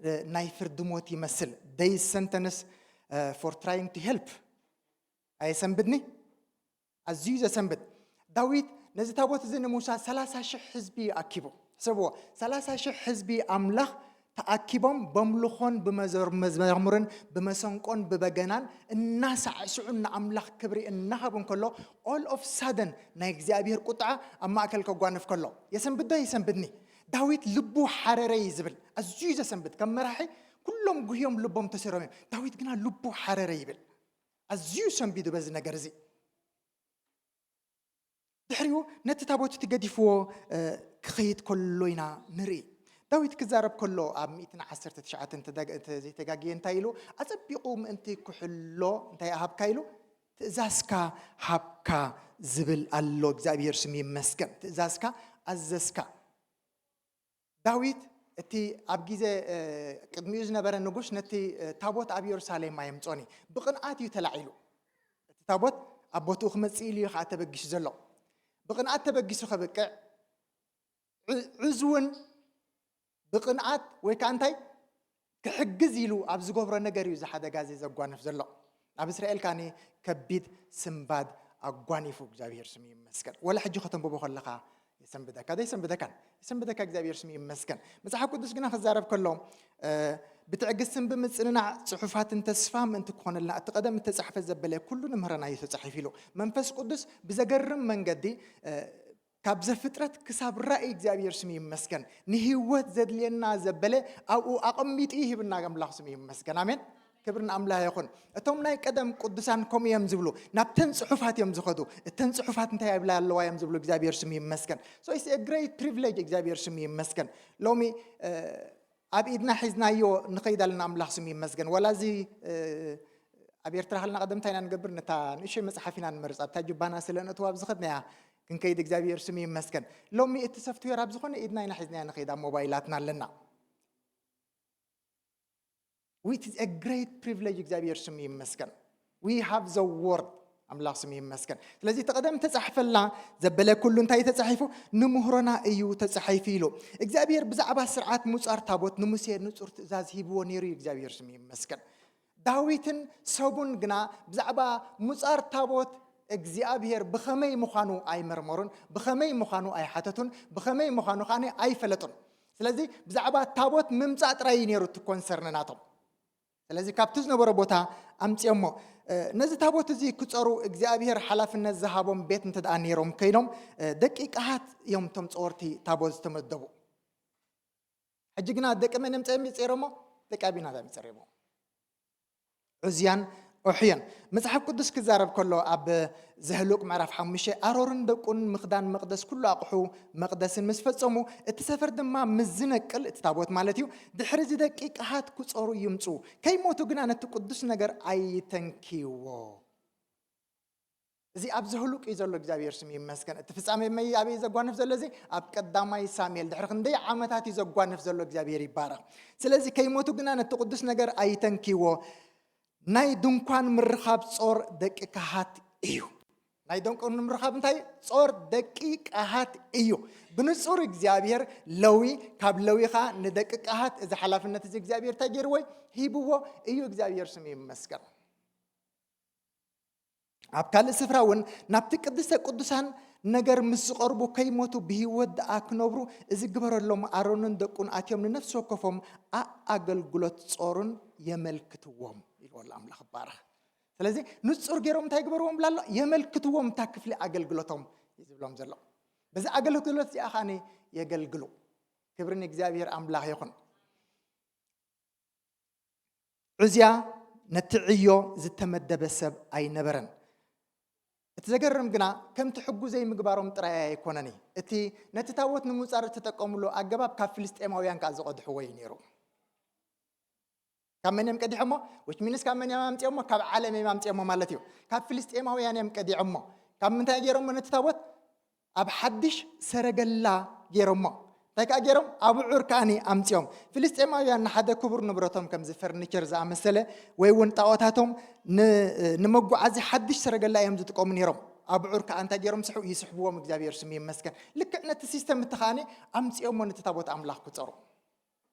እ፣ ናይ ፍርዲ ሞት ይመስል። Death sentence, እ፣ for trying to help። ኣየሰንብድኒ? ኣዝዩ ዘሰንብድ። ዳዊት ነዚ ታቦት እዚ ንምውሳድ ሰላሳ ሽሕ ህዝቢ ኣኪቡ። ሕሰብዎ፣ ሰላሳ ሽሕ ህዝቢ ኣምላኽ ተኣኪቦም በምልኾን ብመዘር-፣ መዘሙርን ብመሰንቆን ብበገናን እናሳዕስዑን ንኣምላኽ ክብሪ እናሃቡ እንከሎ፣ all of sudden ናይ እግዚኣብሔር ቁጥዓ ኣብ ማእከል ከጓንፍ ከሎ፣ የሰንብድ ዶ የሰንብድኒ? ዳዊት ልቡ ሓረረ እዩ ዝብል። ኣዝዩ ዘሰንብድ። ከም መራሒ ኩሎም ጉህዮም ልቦም ተሰይሮም እዮም። ዳዊት ግና ልቡ ሓረረ ይብል። ኣዝዩ ሰንቢዱ በዚ ነገር እዚ። ድሕሪኡ ነቲ ታቦት እቲ ገዲፍዎ፣ እ፣ ክኸይድ ከሎ ኢና ንርኢ። ዳዊት ክዛረብ ከሎ ኣብ ሚእትን ዓሰርተ ትሽዓተን እንተ-፣ እንተ ዘይተጋግየ እንታይ ኢሉ? ኣጸቢቑ ምእንቲ ክሕሎ እንታይ ኣሃብካ ኢሉ? ትእዛዝካ ሃብካ ዝብል ኣሎ። እግዚኣብሔር ስሙ ይመስገን። ትእዛዝካ ኣዘዝካ። ዳዊት እቲ ኣብ ግዜ፣ እ፣ ቅድሚኡ ዝነበረ ንጉስ ነቲ፣ እ፣ ታቦት ኣብ የሩሳሌም ኣየምጾኒ። ብቕንኣት እዩ ተላዒሉ። እቲ ታቦት ኣብ ቦትኡ ክመጽእ ኢሉ እዩ ኸዓ ተበጊሱ ዘሎ። ብቕንኣት ተበጊሱ ከብቅዕ፣ ዕ-፣ ዕዝውን ብቕንኣት ወይ ከኣ እንታይ ክሕግዝ ኢሉ ኣብ ዝገብሮ ነገር እዩ እዚ ሓደጋ እዚ ዘጓንፍ ዘሎ። ኣብ እስራኤል ካኒ ከቢድ ስንባድ ኣጓኒፉ፣ እግዚኣብሔር ስሙ ይመስገን። ወላ ሕጂ ከተንብቦ ከለኻ የሰንብደካ፣ ዶ የሰንብደካን? የሰንብደካ፣ እግዚኣብሔር ስሙ ይመስገን። መጽሓፍ ቅዱስ ግና ክዛረብ ከሎ፣ እ፣ "ብትዕግስትን ብምጽንናዕ ጽሑፋትን ተስፋ ምእንቲ ክኾነልና፣ እቲ ቀደም እተጻሕፈ ዘበለ ኩሉ ንምህረና እዩ ተጻሒፉ" ኢሉ። መንፈስ ቅዱስ ብዘገርም መንገዲ፣ እ፣ ካብ ዘፍጥረት ክሳብ ራእይ እግዚኣብሔር ስሙ ይመስገን። ንህይወት ዘድልየና ዘበለ ኣብኡ ኣቐሚጡ ይህብና ኣምላኽ ስሙ ይመስገን። ኣሜን። ክብሪ ንኣምላኽ ይኹን። እቶም ናይ ቀደም ቅዱሳን ከምኡ እዮም ዝብሉ፣ ናብተን ጽሑፋት እዮም ዝኸዱ። እተን ጽሑፋት እንታይ ይብላ ኣለዋ እዮም ዝብሉ። እግዚኣብሔር ስሙ ይመስገን። So it's a great privilege። እግዚኣብሔር ስሙ ይመስገን። ሎሚ፣ እ፣ ኣብ ኢድና ሒዝናዮ ንኸይድ ኣለና። ኣምላኽ ስሙ ይመስገን። ዋላ እዚ፣ እ፣ ኣብ ኤርትራ ከለና ቀደም እንታይ ኢና ንገብር? ነታ ንእሽተይ መጽሓፍ ኢና ንመርጽ። ኣብታ ጁባና ስለ ነእትዋ ኣብ ዝኸድናያ ክንከይድ እግዚኣብሔር ስሙ ይመስገን። ሎሚ እቲ ሶፍትዌር ኣብ ዝኾነ ኢድና ኢና ሒዝናያ ንኸይድ፣ ኣብ ሞባይላትና ኣለና። It is a great privilege። እግዚኣብሔር ስሙ ይመስገን። We have the word። ኣምላኽ ስሙ ይመስገን። ስለዚ እቲ ቀደም ተጻሕፈልና ዘበለ ኩሉ እንታይ ተጻሒፉ? ንምህሮና እዩ ተጻሒፉ ኢሉ። እግዚኣብሔር ብዛዕባ ስርዓት ምጻር ታቦት ንሙሴ ንጹር ትእዛዝ ሂብዎ ነይሩ እዩ። እግዚኣብሔር ስሙ ይመስገን። ዳዊትን ሰቡን ግና ብዛዕባ ምጻር ታቦት እግዚኣብሔር ብኸመይ ምዃኑ ኣይመርመሩን፣ ብኸመይ ምዃኑ ኣይሓተቱን፣ ብኸመይ ምዃኑ ከኣ ኣይፈለጡን። ስለዚ ብዛዕባ ታቦት ምምጻእ ጥራይ እዩ ነይሩ እቲ ኮንሰርን ናቶም። ስለዚ ካብቲ ዝነበሮ ቦታ ኣምፅኦሞ። ነዚ ታቦት እዚ ክፀሩ እግዚኣብሔር ሓላፍነት ዝሃቦም ቤት እንተ ደኣ ነይሮም ኮይኖም፣ ደቂ ቀሃት እዮም እቶም ፀወርቲ ታቦት ዝተመደቡ። ሕጂ ግና ደቂ መን እዮም ጸይሮሞ? ደቂ ኣቢናዳብ እዮም ጸይሮሞ። ዑዝያን ኦሕዮን። መጽሓፍ ቅዱስ ክዛረብ ከሎ ኣብ ዘህሉቅ ምዕራፍ ሓሙሽተ ኣሮርን ደቁን ምኽዳን መቕደስ ኩሉ ኣቕሑ መቕደስን ምስ ፈጸሙ እቲ ሰፈር ድማ ምስ ዝነቅል እቲ ታቦት ማለት እዩ። ድሕሪ እዚ ደቂ ቀሃት ክጾሩ ይምጹ ከይሞቱ ግና ነቲ ቅዱስ ነገር ኣይተንክይዎ። እዚ ኣብ ዘህሉቅ እዩ ዘሎ እግዚኣብሔር ስም ይመስገን። እቲ ፍጻሜ መይ ኣበይ ዘጓንፍ ዘሎ እዚ ኣብ ቀዳማይ ሳሙኤል ድሕሪ ክንደይ ዓመታት እዩ ዘጓንፍ ዘሎ እግዚኣብሔር ይባረኽ። ስለዚ ከይሞቱ ግና ነቲ ቅዱስ ነገር ኣይተንክይዎ። ናይ ድንኳን ምርኻብ ጾር ደቂ ካሃት እዩ። ናይ ድንኳን ምርኻብ እንታይ ጾር ደቂ ካሃት እዩ። ብንጹር እግዚኣብሔር ለዊ ካብ ለዊ ኸዓ ንደቂ ካሃት እዚ ሓላፍነት እዚ እግዚኣብሔር እንታይ ገይርዎ ሂብዎ እዩ። እግዚኣብሔር ስም ይመስገን። ኣብ ካልእ ስፍራ እውን ናብቲ ቅድስተ ቅዱሳን ነገር ምስ ዝቐርቡ ከይሞቱ ብህይወት ደኣ ክነብሩ እዚ ግበረሎም። ኣሮንን ደቁን ኣትዮም ንነፍሲ ወከፎም ኣኣገልግሎት ጾሩን የመልክትዎም ኢልዎ ኣሎ ኣምላኽ ይባረኽ። ስለዚ ንጹር ገይሮም እንታይ ግበርዎም ብላ ኣሎ? የመልክትዎም እታ ክፍሊ ኣገልግሎቶም እዩ ዝብሎም ዘሎ። በዚ ኣገልግሎት እዚኣ ኸኣኒ የገልግሉ። ክብሪ ንእግዚኣብሔር ኣምላኽ ይኹን። ዑዝያ ነቲ ዕዮ ዝተመደበ ሰብ ኣይነበረን። እቲ ዘገርም ግና ከምቲ ሕጉ ዘይምግባሮም ጥራይ ኣይኮነን። እቲ ነቲ ታቦት ንምውጻር እተጠቀምሉ ኣገባብ ካብ ፍልስጤማውያን ከኣ ዝቐድሕዎ እዩ ነይሩ። ካብ መን እዮም ቀዲሖሞ? Which means ካብ መን እዮም ኣምጺኦሞ? ካብ ዓለም እዮም ኣምጺኦሞ ማለት እዩ። ካብ ፍልስጤማውያን እዮም ቀዲዖሞ። ካብ ምንታይ ገይሮሞ ነቲ ታቦት? ኣብ ሓድሽ ሰረገላ ገይሮሞ። እንታይ ከኣ ገይሮም? ኣብዑር ከኣኒ ኣምጺኦም። ፍልስጤማውያን ንሓደ ክቡር ንብረቶም ከምዚ ፈርኒቸር ዝኣመሰለ ወይ እውን ጣዖታቶም ን-፣ ንመጓዓዚ ሓድሽ ሰረገላ እዮም ዝጥቀሙ ነይሮም። ኣብዑር ከኣ እንታይ ገይሮም? ስሑ-፣ ይስሕብዎም። እግዚኣብሔር ስም ይመስገን። ልክዕ ነቲ ሲስተም እቲ ከኣኒ ኣምጺኦሞ ነቲ ታቦት ኣምላኽ ክጸሩ።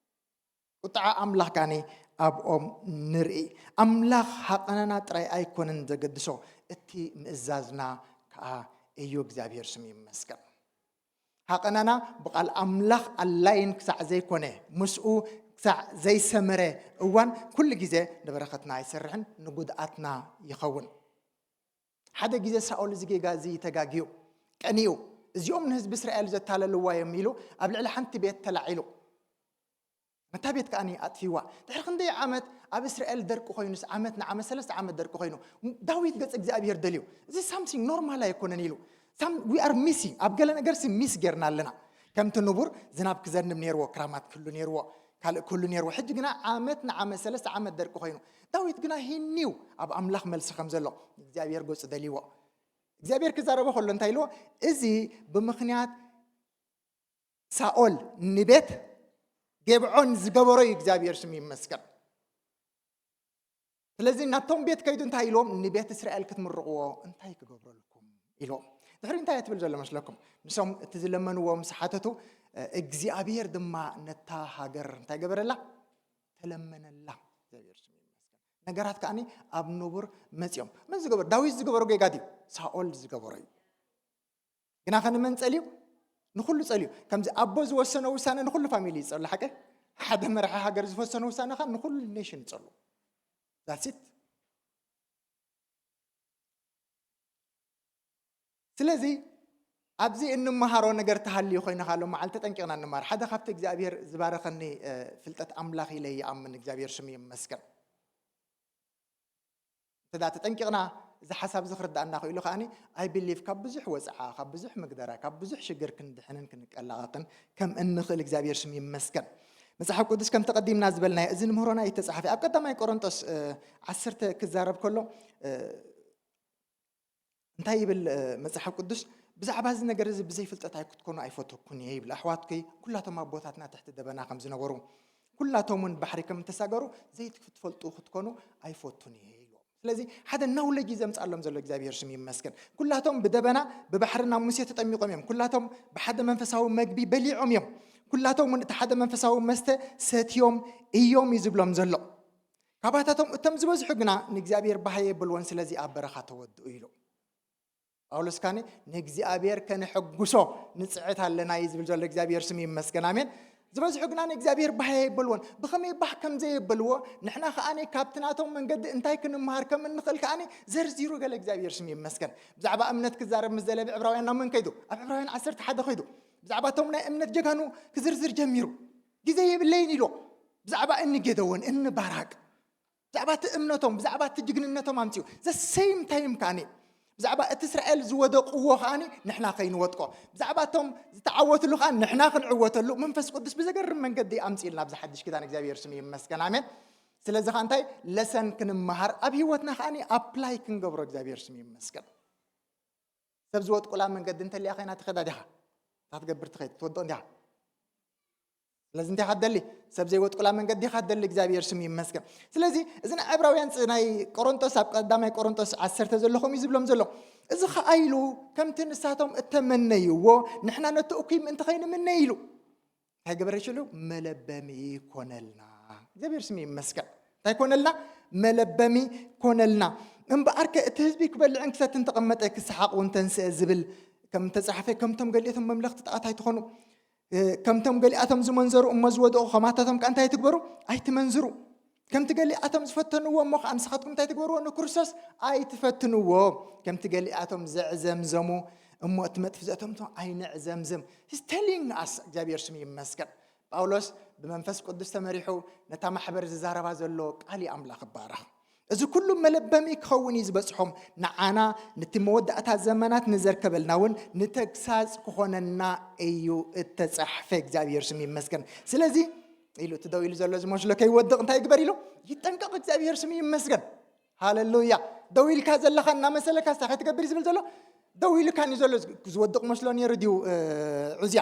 ቁጥዓ ኣምላኽ ከኣኒ ኣብኦም ንርኢ። ኣምላኽ ሃቐናና ጥራይ ኣይኮነን ዘገድሶ፣ እቲ ምእዛዝና ከኣ እዩ። እግዚኣብሔር ስም ይመስገን። ሃቐናና ብቓል ኣምላኽ ኣላይን ክሳዕ ዘይኮነ፣ ምስኡ ክሳዕ ዘይሰመረ እዋን፣ ኩሉ ግዜ ንበረኸትና ኣይሰርሕን፣ ንጉድኣትና ይኸውን። ሓደ ግዜ ሳኦል እዚ ጌጋ እዚ ተጋግዩ፣ ቀኒኡ፣ "እዚኦም ንህዝቢ እስራኤል ዘታለልዋ እዮም" ኢሉ ኣብ ልዕሊ ሓንቲ ቤት ተላዒሉ። ነታ ቤት ከኣ ኣጥፊዋ። ድሕሪ ክንደይ ዓመት ኣብ እስራኤል ደርቂ ኮይኑስ፣ ዓመት ንዓመት፣ ሰለስተ ዓመት ደርቂ ኮይኑ፣ ዳዊት ገጽ እግዚኣብሔር ደልዩ። እዚ ሳምሲንግ ኖርማል ኣይኮነን ኢሉ። ሳም-፣ we are missing። ኣብ ገለ ነገር ሲ ሚስ ጌርና ኣለና። ከምቲ ንቡር ዝናብ ክዘንብ ነይርዎ፣ ክራማት ክህሉ ነይርዎ፣ ካልእ ክህሉ ነይርዎ። ሕጂ ግና ዓመት ንዓመት፣ ሰለስተ ዓመት ደርቂ ኮይኑ። ዳዊት ግና ሂኒው ኣብ ኣምላኽ መልሲ ከም ዘሎ እግዚኣብሔር ገጹ ደልይዎ። እግዚኣብሔር ክዛረቦ ከሎ እንታይ ኢልዎ? እዚ ብምኽንያት ሳኦል ንቤት ጌብዖን ዝገበሮ እዩ። እግዚኣብሔር ስም ይመስገን። ስለዚ ናብቶም ቤት ከይዱ እንታይ ኢልዎም? "ንቤት እስራኤል ክትምርቕዎ እንታይ ክገብረልኩም?" ኢልዎም። ድሕሪ እንታይ እያ ትብል ዘሎ መስለኩም? ንሶም እቲ ዝለመንዎ ምስ ሓተቱ፣ እግዚኣብሔር ድማ ነታ ሃገር እንታይ ገበረላ? ተለመነላ። እግዚኣብሔር ስም ይመስገን። ነገራት ከኣኒ ኣብ ንቡር መጺኦም። መን ዝገበሮ? ዳዊት ዝገበሮ ጌጋ ድዩ? ሳኦል ዝገበሮ እዩ። ግና ኸ ንመን ጸልዩ? ንኹሉ ጸልዩ። ከምዚ ኣቦ ዝወሰኖ ውሳነ ንኹሉ ፋሚሊ ይጸሉ፣ ሓቀ? ሓደ መራሒ ሃገር ዝወሰኖ ውሳነ ኸ ንኹሉ ኔሽን ይጸሉ። That's it። ስለዚ ኣብዚ እንመሃሮ ነገር ተሃልዩ ኮይንኻ ሎም መዓልቲ ተጠንቂቕና እንመሃር። ሓደ ካብቲ እግዚኣብሔር ዝባረኸኒ፣ እ፣ ፍልጠት ኣምላኽ ኢለ ይኣምን። እግዚኣብሔር ስሙ ይመስገን። እንተ ደኣ ተጠንቂቕና እዚ ሓሳብ እዚ ክርድኣና ክኢሉ ከኣኒ፣ I believe ካብ ብዙሕ ወጽዓ፣ ካብ ብዙሕ መግደራ፣ ካብ ብዙሕ ሽግር ክንድሕንን ክንቀላቐቕን ከም እንኽእል እግዚኣብሔር ስም ይመስገን። መጽሓፍ ቅዱስ ከም ተቐዲምና ዝበልናዮ እዚ ንምህሮና እዩ ተጻሓፈ። ኣብ ቀዳማይ ቆሮንጦስ፣ እ፣ ዓሰርተ ክዛረብ ከሎ፣ እ፣ እንታይ ይብል፣ እ፣ መጽሓፍ ቅዱስ? "ብዛዕባ እዚ ነገር እዚ ብዘይ ፍልጠት ኣይክትኮኑ ኣይፈተኩን እየ" ይብል። ኣሕዋትከይ፣ ኩላቶም ኣቦታትና ትሕቲ ደበና ከም ዝነበሩ፣ ኩላቶም እውን ባሕሪ ከም እተሳገሩ ዘይትፈልጡ ክትኮኑ ኣይፈቱን እየ ኢልዎም። ስለዚ ሓደ ናውለጅ እዩ ዘምጻሎም ዘሎ እግዚኣብሔር ስም ይመስገን። ኩላቶም ብደበና ብባሕሪ ናብ ሙሴ ተጠሚቖም እዮም። ኩላቶም ብሓደ መንፈሳዊ መግቢ በሊዖም እዮም። ኩላቶም እውን እቲ ሓደ መንፈሳዊ መስተ ሰትዮም እዮም እዩ ዝብሎም ዘሎ። ካባታቶም እቶም ዝበዝሑ ግና ንእግዚኣብሔር ባህ የብልዎን፣ ስለዚ ኣብ በረኻ ተወድኡ ኢሉ። ጳውሎስ ካኒ ንእግዚኣብሔር ከነሐጉሶ ንጽዕት ኣለና እዩ ዝብል ዘሎ። እግዚኣብሔር ስም ይመስገን። ኣሜን። ዝበዝሑ ግና ንእግዚኣብሔር ባህ ኣይበልዎን። ብኸመይ ባህ ከም ዘየበልዎ ንሕና ከኣ ካብቲ ናቶም መንገዲ እንታይ ክንምሃር ከም እንኽእል ከኣ ዘርዚሩ ገለ እግዚኣብሔር ስም ይመስገን። ብዛዕባ እምነት ክዛረብ ምስ ደለ ኣብ ዕብራውያን ናብ መን ከይዱ? ኣብ ዕብራውያን ዓሰርተ ሓደ ከይዱ። ብዛዕባ እቶም ናይ እምነት ጀጋኑ ክዝርዝር ጀሚሩ። ግዜ የብለይን ኢሉ። ብዛዕባ እኒ ጌደዎን፣ እኒ ባራቅ፣ ብዛዕባ እቲ እምነቶም፣ ብዛዕባ እቲ ጅግንነቶም ኣምፅኡ። The same time ከኣኒ ብዛዕባ እቲ እስራኤል ዝወደቕዎ ከኣኒ ንሕና ከይንወድቆ፣ ብዛዕባ እቶም ዝተዓወትሉ ከኣ ንሕና ክንዕወተሉ መንፈስ ቅዱስ ብዘገርም መንገዲ ኣምፅእልና ኣብዚ ሓድሽ ኪዳን። እግዚኣብሔር ስም ይመስገን። ኣሜን። ስለዚ ከኣ እንታይ ለሰን ክንመሃር ኣብ ህይወትና ከኣኒ ኣፕላይ ክንገብሮ እግዚኣብሔር ስም ይመስገን። ሰብ ዝወድቁላ መንገዲ እንተልያ ከይና ትኸዳ ዲኻ? እታ ትገብር ትኸይድ ትወድቕ እንዲኻ። ስለዚ እንታይ ኢኻ ትደሊ? ሰብ ዘይወድቁላ መንገዲ ኢኻ ትደሊ። እግዚኣብሔር ስም ይመስገን። ስለዚ እዚ ናይ ዕብራውያን ፅ- ናይ ቆሮንቶስ ኣብ ቀዳማይ ቆሮንቶስ ዓሰርተ ዘሎ ከምኡ እዩ ዝብሎም ዘሎ። እዚ ኸኣ ኢሉ ከምቲ ንሳቶም እተመነይዎ ንሕና ነቲ እኩይ ምእንቲ ከይንምነ ኢሉ እንታይ ገበረ ሽሉ? መለበሚ ኮነልና። እግዚኣብሔር ስም ይመስገን። እንታይ ኮነልና? መለበሚ ኮነልና። እምበኣርከ እቲ ህዝቢ ክበልዕን ክሰትን ተቐመጠ፣ ክሰሓቕ እውን ተንስአ ዝብል ከም ተጻሕፈ፣ ከምቶም ገሊኦቶም መምለኽቲ ጣዖት ኣይትኾኑ፣ እ፣ ከምቶም ገሊኣቶም ዝመንዘሩ እሞ ዝወደቑ ከማታቶም ከኣ እንታይ ኣይትግበሩ? ኣይትመንዝሩ። ከምቲ ገሊኣቶም ዝፈተንዎ እሞ ከኣ ንስኻትኩም እንታይ ትግበርዎ? ንክርስቶስ ኣይትፈትንዎ። ከምቲ ገሊኣቶም ዘዕዘምዘሙ እሞ እቲ መጥፊ ዘእተምቶ ኣይነዕዘምዝም። He's telling us፣ እግዚኣብሔር ስም ይመስገን። ጳውሎስ ብመንፈስ ቅዱስ ተመሪሑ ነታ ማሕበር ዝዛረባ ዘሎ ቃል ኣምላኽ ይባረኽ። እዚ ኩሉ መለበሚ ክኸውን እዩ ዝበጽሖም፣ ንዓና ነቲ መወዳእታ ዘመናት ንዘርከበልና እውን ንተግሳጽ ክኾነና እዩ እተጻሕፈ። እግዚኣብሔር ስም ይመስገን። ስለዚ ኢሉ እቲ ደው ኢሉ ዘሎ ዝመስሎ ከይወድቕ እንታይ ይግበር ኢሉ ይጠንቀቕ። እግዚኣብሔር ስም ይመስገን። ሃሌሉያ። ደው ኢልካ ዘለኻ እናመሰለካ ስታ ከትገብር እዩ ዝብል ዘሎ። ደው ኢልካ እዩ ዘሎ። ዝወድቕ መስሎ ነይሩ ድዩ? ዑዝያ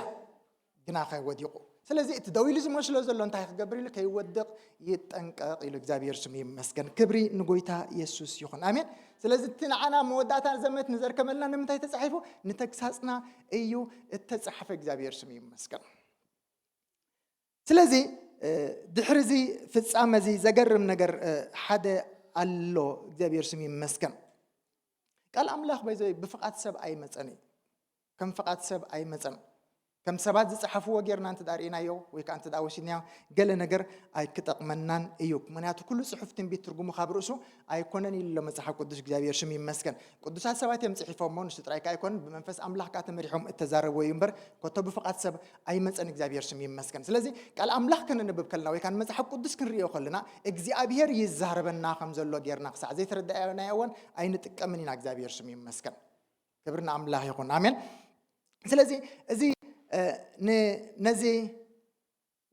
ግና ከወዲቑ። ስለዚ እቲ ደው ኢሉ ዝመስሎ ዘሎ እንታይ ክገብር ኢሉ ከይወድቕ ይጠንቀቕ ኢሉ። እግዚኣብሔር ስሙ ይመስገን። ክብሪ ንጎይታ የሱስ ይኹን። ኣሜን። ስለዚ እቲ ንዓና መወዳእታ ዘመት ንዘርከመልና ንምንታይ ተጻሒፉ? ንተግሳጽና እዩ እተጻሕፈ። እግዚኣብሔር ስሙ ይመስገን። ስለዚ ድሕሪ እዚ ፍጻመ እዚ ዘገርም ነገር ሓደ ኣሎ። እግዚኣብሔር ስሙ ይመስገን። ቃል ኣምላኽ ባይዘይ ብፍቓድ ሰብ ኣይመጸን እዩ። ከም ፍቓድ ሰብ ኣይመጸን። ከም ሰባት ዝጸሓፍዎ ጌርና እንተ ርእናዮ ወይ ከዓ እንተ ወሲድናዮ ገለ ነገር ኣይክጠቕመናን እዩ። ምክንያቱ ኩሉ ጽሑፍ ትንቢት ትርጉሙ ካብ ርእሱ ኣይኮነን ኢሉ ኣሎ መጽሓፍ ቅዱስ። እግዚኣብሔር ሽሙ ይመስገን። ቅዱሳት ሰባት እዮም ጽሒፎሞ፣ ንሱ ጥራይ ከኣ ኣይኮነን፣ ብመንፈስ ኣምላኽ ከኣ ተመሪሖም እተዛረብዎ እዩ እምበር ኮቶ ብፍቓድ ሰብ ኣይመጸን። እግዚኣብሔር ሽሙ ይመስገን። ስለዚ ቃል ኣምላኽ ከነንብብ ከለና ወይ ከዓ ንመጽሓፍ ቅዱስ ክንርእዮ ከለና እግዚኣብሔር ይዛረበና ከም ዘሎ ጌርና ክሳዕ ዘይተረዳእናዮ እዋን ኣይንጥቀምን ኢና። እግዚኣብሔር ሽሙ ይመስገን። ክብሪ ንኣምላኽ ይኹን። ኣሜን። ስለዚ እዚ ነዚ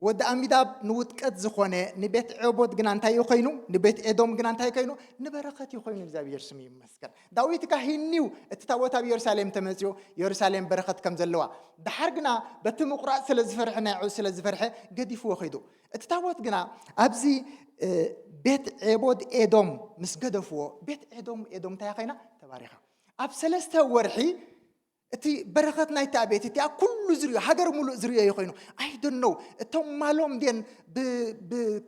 ወዲ ኣሚዳብ ንውጥቀት ዝኾነ ንቤት ዔቦድ ግና እንታይ እዩ ኮይኑ? ንቤት ኤዶም ግና እንታይ ኮይኑ? ንበረኸት እዩ ኮይኑ። እግዚኣብሔር ስሙ ይመስገን። ዳዊት ጋ ሂኒው እቲ ታቦት ኣብ ኢየሩሳሌም ተመፅኡ ኢየሩሳሌም በረኸት ከም ዘለዋ፣ ድሓር ግና በቲ ምቁራፅ ስለ ዝፈርሐ ናይ ስለ ዝፈርሐ ገዲፍዎ ከይዱ። እቲ ታቦት ግና ኣብዚ ቤት ዔቦድ ኤዶም ምስ ገደፍዎ፣ ቤት ኤዶም ኤዶም እንታይ ኮይና? ተባሪኻ። ኣብ ሰለስተ ወርሒ እቲ በረኸት ናይቲ ኣቤት እቲ ኩሉ ዝርዮ ሃገር ሙሉእ ዝርዮ ኮይኑ ኣይደነው። እቶም ማሎም ድን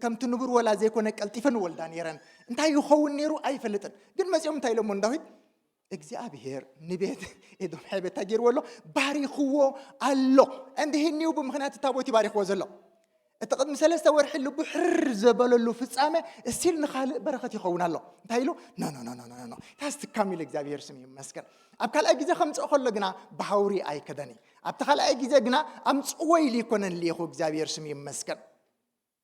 ከምቲ ንቡር ወላ ዘይኮነ ቀልጢፈን ወልዳ ነይረን እንታይ ይኸውን ነይሩ ኣይፈልጥን። ግን መፂኦም እንታይ ኢሎሞ ንዳዊት? እግዚኣብሔር ንቤት ኤዶም ሕበታ ገይርዎ ኣሎ፣ ባሪኽዎ ኣሎ። እንድህኒው ብምኽንያት ታቦት ይባሪኽዎ ዘሎ። እቲ ቅድሚ ሰለስተ ወርሒ ልቡ ሕር ዘበለሉ ፍጻመ እስቲል ንኻልእ በረኸት ይኸውን ኣሎ። እንታይ ኢሉ? ኖ ኖ ኖ ኖ ኖ ኖ ታስትካም ኢሉ። እግዚኣብሔር ስም ይመስገን። ኣብ ካልኣይ ግዜ ከምፅኦ ከሎ ግና ብሃውሪ ኣይከደን እዩ። ኣብቲ ካልኣይ ግዜ ግና ኣምፅዎ ኢሉ ይኮነን ልኢኹ። እግዚኣብሔር ስም ይመስገን።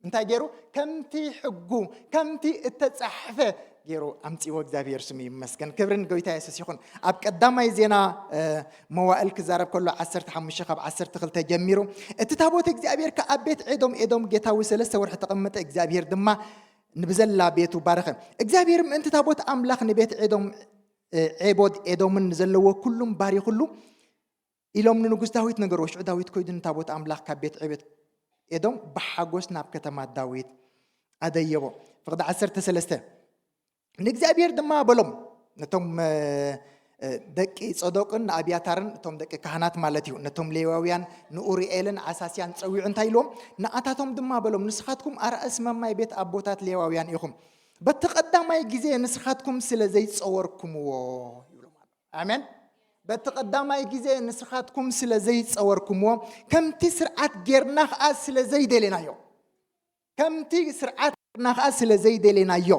እንታይ ገይሩ? ከምቲ ሕጉ ከምቲ እተፃሕፈ ገይሩ ኣምፅዎ። እግዚኣብሔር ስም ይመስገን። ክብርን ጎይታ የሱስ ይኹን። ኣብ ቀዳማይ ዜና መዋእል ክዛረብ ከሎ ዓሰርተ ሓሙሽተ ካብ ዓሰርተ ክልተ ጀሚሩ፣ እቲ ታቦት እግዚኣብሔር ከኣ ኣብ ቤት ኤዶም ኤዶም ጌታዊ ሰለስተ ወርሒ ተቐመጠ። እግዚኣብሔር ድማ ንብዘላ ቤቱ ባረኸ። እግዚኣብሔር ምእንቲ ታቦት ኣምላኽ ንቤት ኤዶም ዔቦድ ኤዶምን ንዘለዎ ኩሉም ባሪኹሉ ኢሎም ንንጉስ ዳዊት ነገርዎ። ሽዑ ዳዊት ኮይዱ ንታቦት ኣምላኽ ካብ ቤት ዔቦድ ኤዶም ብሓጎስ ናብ ከተማ ዳዊት ኣደየቦ። ፍቕዲ ዓሰርተ ሰለስተ ንእግዚኣብሔር ድማ በሎም፣ ነቶም ደቂ ጸዶቅን ንኣብያታርን፣ እቶም ደቂ ካህናት ማለት እዩ፣ ነቶም ሌዋውያን ንኡሪኤልን ዓሳስያን ጸዊዑ እንታይ ኢልዎም? ንኣታቶም ድማ በሎም፣ ንስኻትኩም ኣርኣስ መማይ ቤት ኣቦታት ሌዋውያን ኢኹም፣ በቲ ቀዳማይ ግዜ ንስኻትኩም ስለ ዘይጸወርኩምዎ ይብሎም ኣሎ። ኣሜን። በቲ ቀዳማይ ግዜ ንስኻትኩም ስለ ዘይጸወርኩምዎ፣ ከምቲ ስርዓት ጌርና ኸኣ ስለ ዘይደሌናዮ፣ ከምቲ ስርዓት ጌርና ኸኣ ስለ ዘይደሌናዮ፣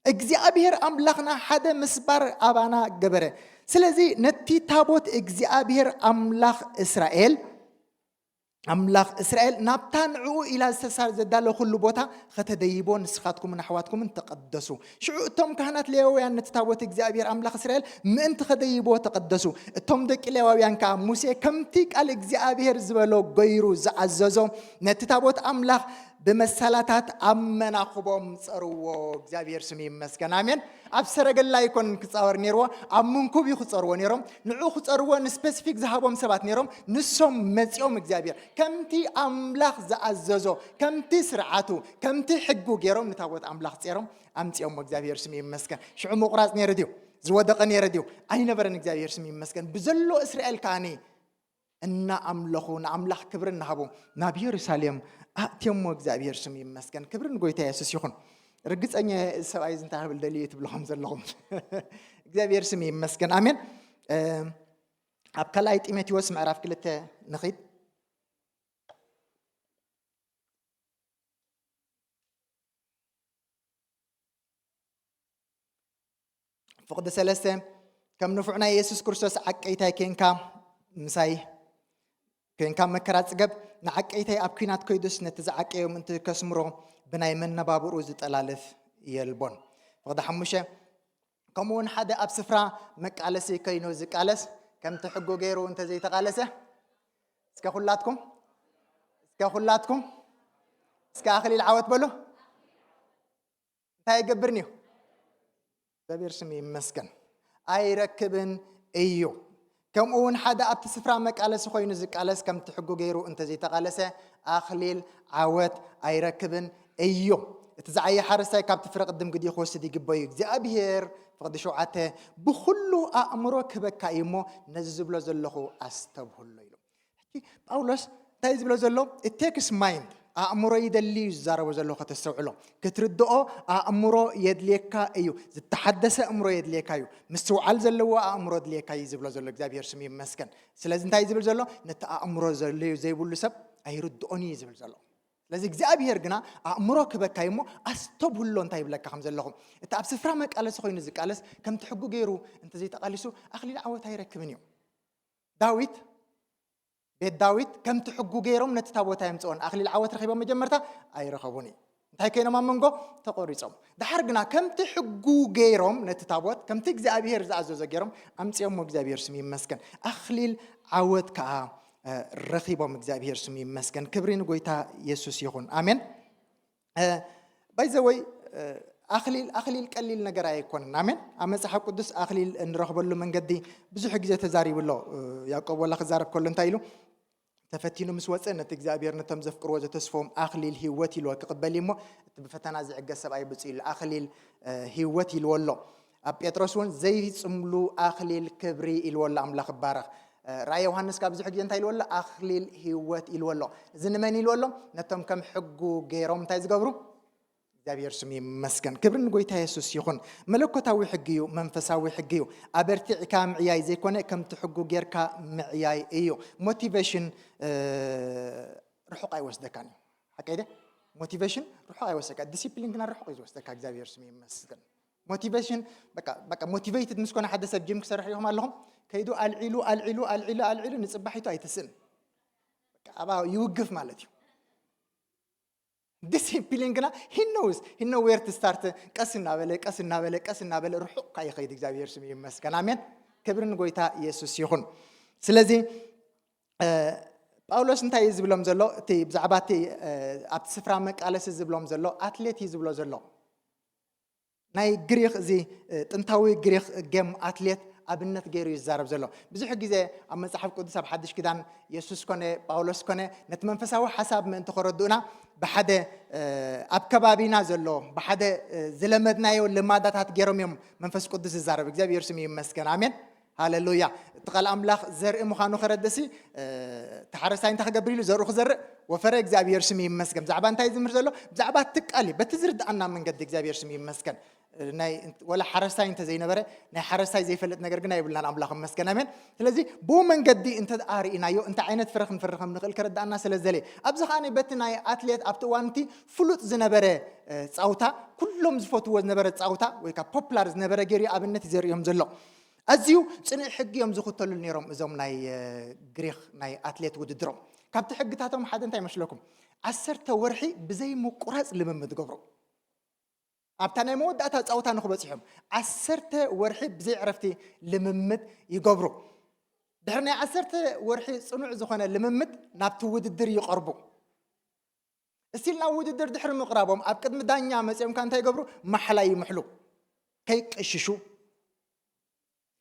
እግዚኣብሔር ኣምላኽና ሓደ ምስባር ኣባና ገበረ። ስለዚ ነቲ ታቦት እግዚኣብሔር ኣምላኽ እስራኤል፣ ኣምላኽ እስራኤል ናብታ ንዕኡ ኢላ ዝተሳር ዘዳለኹሉ ቦታ ኸተደይቦ ንስኻትኩምን ኣሕዋትኩምን ተቐደሱ። ሽዑ እቶም ካህናት ሌዋውያን ነቲ ታቦት እግዚኣብሔር ኣምላኽ እስራኤል ምእንቲ ኸደይቦ ተቐደሱ። እቶም ደቂ ሌዋውያን ከኣ ሙሴ ከምቲ ቃል እግዚኣብሔር ዝበሎ ገይሩ ዝኣዘዞ ነቲ ታቦት ኣምላኽ ብመሳላታት ኣብ መናኽቦም ጸርዎ። እግዚኣብሔር ስሙ ይመስገን። ኣሜን። ኣብ ሰረገላ ኣይኮን ክጻወር ነይርዎ፣ ኣብ ምንኩብ እዩ ክጸርዎ ነይሮም። ንዑ ክጸርዎ ንስፔሲፊክ ዝሃቦም ሰባት ነይሮም። ንሶም መጺኦም እግዚኣብሔር ከምቲ ኣምላኽ ዝኣዘዞ፣ ከምቲ ስርዓቱ፣ ከምቲ ሕጉ ገይሮም ንታቦት ኣምላኽ ጼሮም ኣምጺኦሞ። እግዚኣብሔር ስሙ ይመስገን። ሽዑ ምቑራጽ ነይሩ ድዩ? ዝወደቐ ነይረ ድዩ? ኣይነበረን። እግዚኣብሔር ስሙ ይመስገን። ብዘሎ እስራኤል ከኣኒ እናኣምለኹ ንኣምላኽ ክብሪ እናሃቡ ናብ የሩሳሌም ኣእትዮሞ። እግዚኣብሔር ስሙ ይመስገን። ክብሪ ንጎይታ የሱስ ይኹን። ርግጸኛ እየ እዚ ሰብኣይ እዚ እንታይ ክብል ደልዩ እዩ ትብልኹም ዘለኹም። እግዚኣብሔር ስሙ ይመስገን። ኣሜን። እ፣ ኣብ ካልኣይ ጢሞቴዎስ ምዕራፍ ክልተ ንኺድ። ፍቕዲ ሰለስተ፣ ከም ንፉዕ ናይ የሱስ ክርስቶስ ዓቀይታይ ኬንካ ምሳይ ኬንካ መከራ ጽገብ። ንዓቀይታይ ኣብ ኲናት ከይዱስ ነቲ ዝዓቀዮ ምእንቲ ከስምሮ ብናይ መነባብርኡ ዝጠላልፍ የልቦን። ፍቕዲ ሓሙሽተ፣ ከምኡ እውን ሓደ ኣብ ስፍራ መቃለሲ ከይኑ ዝቃለስ ከምቲ ሕጉ ገይሩ እንተዘይተቓለሰ፣ እስከ ኩላትኩም፣ እስከ ኩላትኩም፣ እስከ ኣኽሊል ዓወት በሉ። እንታይ ይገብርን እዩ? እግዚኣብሔር ስሙ ይመስገን። ኣይረክብን እዩ። ከምኡ እውን ሓደ ኣብቲ ስፍራ መቃለሲ ኮይኑ ዝቃለስ ከምቲ ሕጉ ገይሩ እንተዘይተቓለሰ ኣኽሊል ዓወት ኣይረክብን እዩ። እቲ ዝዓየ ሓረስታይ ካብቲ ፍረ ቅድም ግዲኡ ክወስድ ይግበዩ። እግዚኣብሔር፣ ፍቕዲ ሸውዓተ፣ ብኹሉ ኣእምሮ ክህበካ እዩ እሞ ነዚ ዝብሎ ዘለኹ ኣስተብህሎ ኢሉ። ሕጂ ጳውሎስ እንታይ እዩ ዝብሎ ዘሎ? It takes mind፣ ኣእምሮ ይደሊ እዩ ዝዛረቦ ዘሎ። ከተስተውዕሎ፣ ክትርድኦ ኣእምሮ የድልየካ እዩ። ዝተሓደሰ ኣእምሮ የድልየካ እዩ። ምስትውዓል ዘለዎ ኣእምሮ የድልየካ እዩ ዝብሎ ዘሎ። እግዚኣብሔር ስሙ ይመስገን። ስለዚ እንታይ እዩ ዝብል ዘሎ? ነቲ ኣእምሮ ዘድልዮ ዘይብሉ ሰብ ኣይርድኦን እዩ ዝብል ዘሎ። ስለዚ እግዚኣብሔር ግና ኣእምሮ ክበካ እዩ እሞ ኣስተብህሎ እንታይ ይብለካ ከም ዘለኹም። እቲ ኣብ ስፍራ መቃለሲ ኮይኑ ዝቃለስ ከምቲ ሕጉ ገይሩ እንተዘይተቓሊሱ ኣኽሊል ዓወት ኣይረክብን እዩ። ዳዊት፣ ቤት ዳዊት ከምቲ ሕጉ ገይሮም ነቲ ታቦት ኣየምጽኦን። ኣኽሊል ዓወት ረኺቦም መጀመርታ ኣይረኸቡን እዩ። እንታይ ኮይኖም ኣብ መንጎ ተቖሪጾም። ደሓር ግና ከምቲ ሕጉ ገይሮም ነቲ ታቦት ከምቲ እግዚኣብሔር ዝኣዘዞ ገይሮም ኣምጺኦሞ። እግዚኣብሔር ስሙ ይመስገን። ኣኽሊል ዓወት ከኣ፣ እ፣ ረኺቦም። እግዚኣብሔር ስሙ ይመስገን። ክብሪ ንጎይታ የሱስ ይኹን። ኣሜን። ባይዘወይ፣ ኣኽሊል፣ ኣኽሊል ቀሊል ነገር ኣይኮንን። ኣሜን። ኣብ መጽሓፍ ቅዱስ ኣኽሊል እንረኽበሉ መንገዲ ብዙሕ ግዜ ተዛሪቡ ኣሎ። እ፣ ያዕቆብ ወላ ክዛረብ ከሎ እንታይ ኢሉ? ተፈቲኑ ምስ ወጸ ነቲ እግዚኣብሔር ነቶም ዘፍቅርዎ ዘተስፎም ኣኽሊል ህይወት ኢልዎ ክቕበል እዩ እሞ፣ እቲ ብፈተና ዝዕገስ ሰብኣይ ብፁዕ ኢሉ ኣኽሊል፣ እ፣ ህይወት ኢልዎ ኣሎ። ኣብ ጴጥሮስ እውን ዘይጽምሉ ኣኽሊል ክብሪ ኢልዎ ኣሎ። ኣምላኽ ይባረኽ። እ፣ ራእይ ዮሃንስ ካብ ብዙሕ ግዜ እንታይ ኢልዎ ኣሎ? ኣኽሊል ህይወት ኢልዎ ኣሎ። እዚ ንመን ኢልዎ ኣሎ? ነቶም ከም ሕጉ ገይሮም እንታይ ዝገብሩ? እግዚኣብሔር ስሙ ይመስገን። ክብሪ ንጎይታ የሱስ ይኹን። መለኮታዊ ሕጊ እዩ፣ መንፈሳዊ ሕጊ እዩ። ኣበርቲዕካ ምዕያይ ዘይኮነ፣ ከምቲ ሕጉ ጌርካ ምዕያይ እዩ። ሞቲቬሽን፣ እ፣ ርሑቕ ኣይወስደካን እዩ። ሓቀይ ደ? ሞቲቬሽን ርሑቕ ኣይወስደካ፣ ዲሲፕሊን ግና ርሑቕ እዩ ዝወስደካ። እግዚኣብሔር ስሙ ይመስገን። ሞቲቬሽን፣ በቃ፣ በቃ ሞቲቬትድ ምስ ኮነ ሓደ ሰብ፣ ጂም ክሰርሕ ኢኹም ኣለኹም፣ ከይዱ ኣልዒሉ፣ ኣልዒሉ፣ ኣልዒሉ፣ ኣልዒሉ፣ ንጽባሒቱ ኣይትስእን። በቃ፣ ኣብኣ ይውግፍ ማለት እዩ። ዲሲፕሊን ግና he knows, he know where to start። ቀስ እናበለ፣ ቀስ እናበለ፣ ቀስ እናበለ ርሑቕ ከኣ ይኸይድ። እግዚኣብሔር ስሙ ይመስገን። ኣሜን። ክብሪ ንጎይታ የሱስ ይኹን። ስለዚ፣ እ፣ ጳውሎስ እንታይ እዩ ዝብሎም ዘሎ? እቲ ብዛዕባ እቲ፣ እ፣ ኣብቲ ስፍራ መቃለሲ ዝብሎም ዘሎ ኣትሌት እዩ ዝብሎ ዘሎ። ናይ ግሪኽ፣ እዚ፣ እ፣ ጥንታዊ ግሪኽ ጌም ኣትሌት ኣብነት ገይሩ እዩ ዝዛረብ ዘሎ። ብዙሕ ግዜ ኣብ መጽሓፍ ቅዱስ፣ ኣብ ሓድሽ ኪዳን፣ የሱስ ኮነ ጳውሎስ ኮነ ነቲ መንፈሳዊ ሓሳብ ምእንቲ ከረድኡና ብሓደ፣ እ፣ ኣብ ከባቢና ዘሎ፣ ብሓደ፣ እ፣ ዝለመድናዮ ልማዳታት ገይሮም እዮም መንፈስ ቅዱስ ዝዛረብ። እግዚኣብሔር ስሙ ይመስገን። ኣሜን። ሃሌሉያ። እቲ ቃል ኣምላኽ ዘርኢ ምዃኑ ከረድእሲ፣ እ፣ እቲ ሓረስታይ እንታይ ክገብር ኢሉ? ዘርኡ ክዘርእ ወፈረ። እግዚኣብሔር ስሙ ይመስገን። ብዛዕባ እንታይ ዝምህር ዘሎ? ብዛዕባ እቲ ቃል እዩ። በቲ ዝርድኣና መንገዲ እግዚኣብሔር ስሙ ይመስገን። ናይ ወላ ሓረስታይ እንተዘይነበረ ናይ ሓረስታይ ዘይፈልጥ ነገር ግን ኣይብልናን። ኣምላኽ ይመስገን፣ ኣሜን። ስለዚ ብኡ መንገዲ እንተ ደኣ ርኢናዮ እንታይ ዓይነት ፍረ ክንፈሪ ከም ንኽእል ከረዳእና ስለ ዝደለየ፣ ኣብዚ ከኣ በቲ ናይ ኣትሌት ኣብቲ እዋንቲ ፍሉጥ ዝነበረ እ፣ ጻውታ፣ ኩሎም ዝፈትዎ ዝነበረ ጻውታ ወይ ከዓ ፖፕላር ዝነበረ ገይሩ ኣብነት እዩ ዘርእዮም ዘሎ። ኣዝዩ ጽኑዕ ሕጊ እዮም ዝኽተሉ ነይሮም እዞም ናይ እ፣ ግሪኽ ናይ ኣትሌት ውድድሮም። ካብቲ ሕግታቶም ሓደ እንታይ ይመስለኩም? ዓሰርተ ወርሒ ብዘይ ምቁራጽ ልምምድ ገብሩ። ኣብታ ናይ መወዳእታ ጻውታ ንኽበጽሖም ዓሰርተ ወርሒ ብዘይ ዕረፍቲ ልምምድ ይገብሩ። ድሕሪ ናይ ዓሰርተ ወርሒ ጽኑዕ ዝኾነ ልምምድ ናብቲ ውድድር ይቐርቡ። እስቲል ናብ ውድድር ድሕሪ ምቕራቦም ኣብ ቅድሚ ዳኛ መጺኦም ከ እንታይ ይገብሩ? ማሕላ ይምሕሉ ከይቀሽሹ፣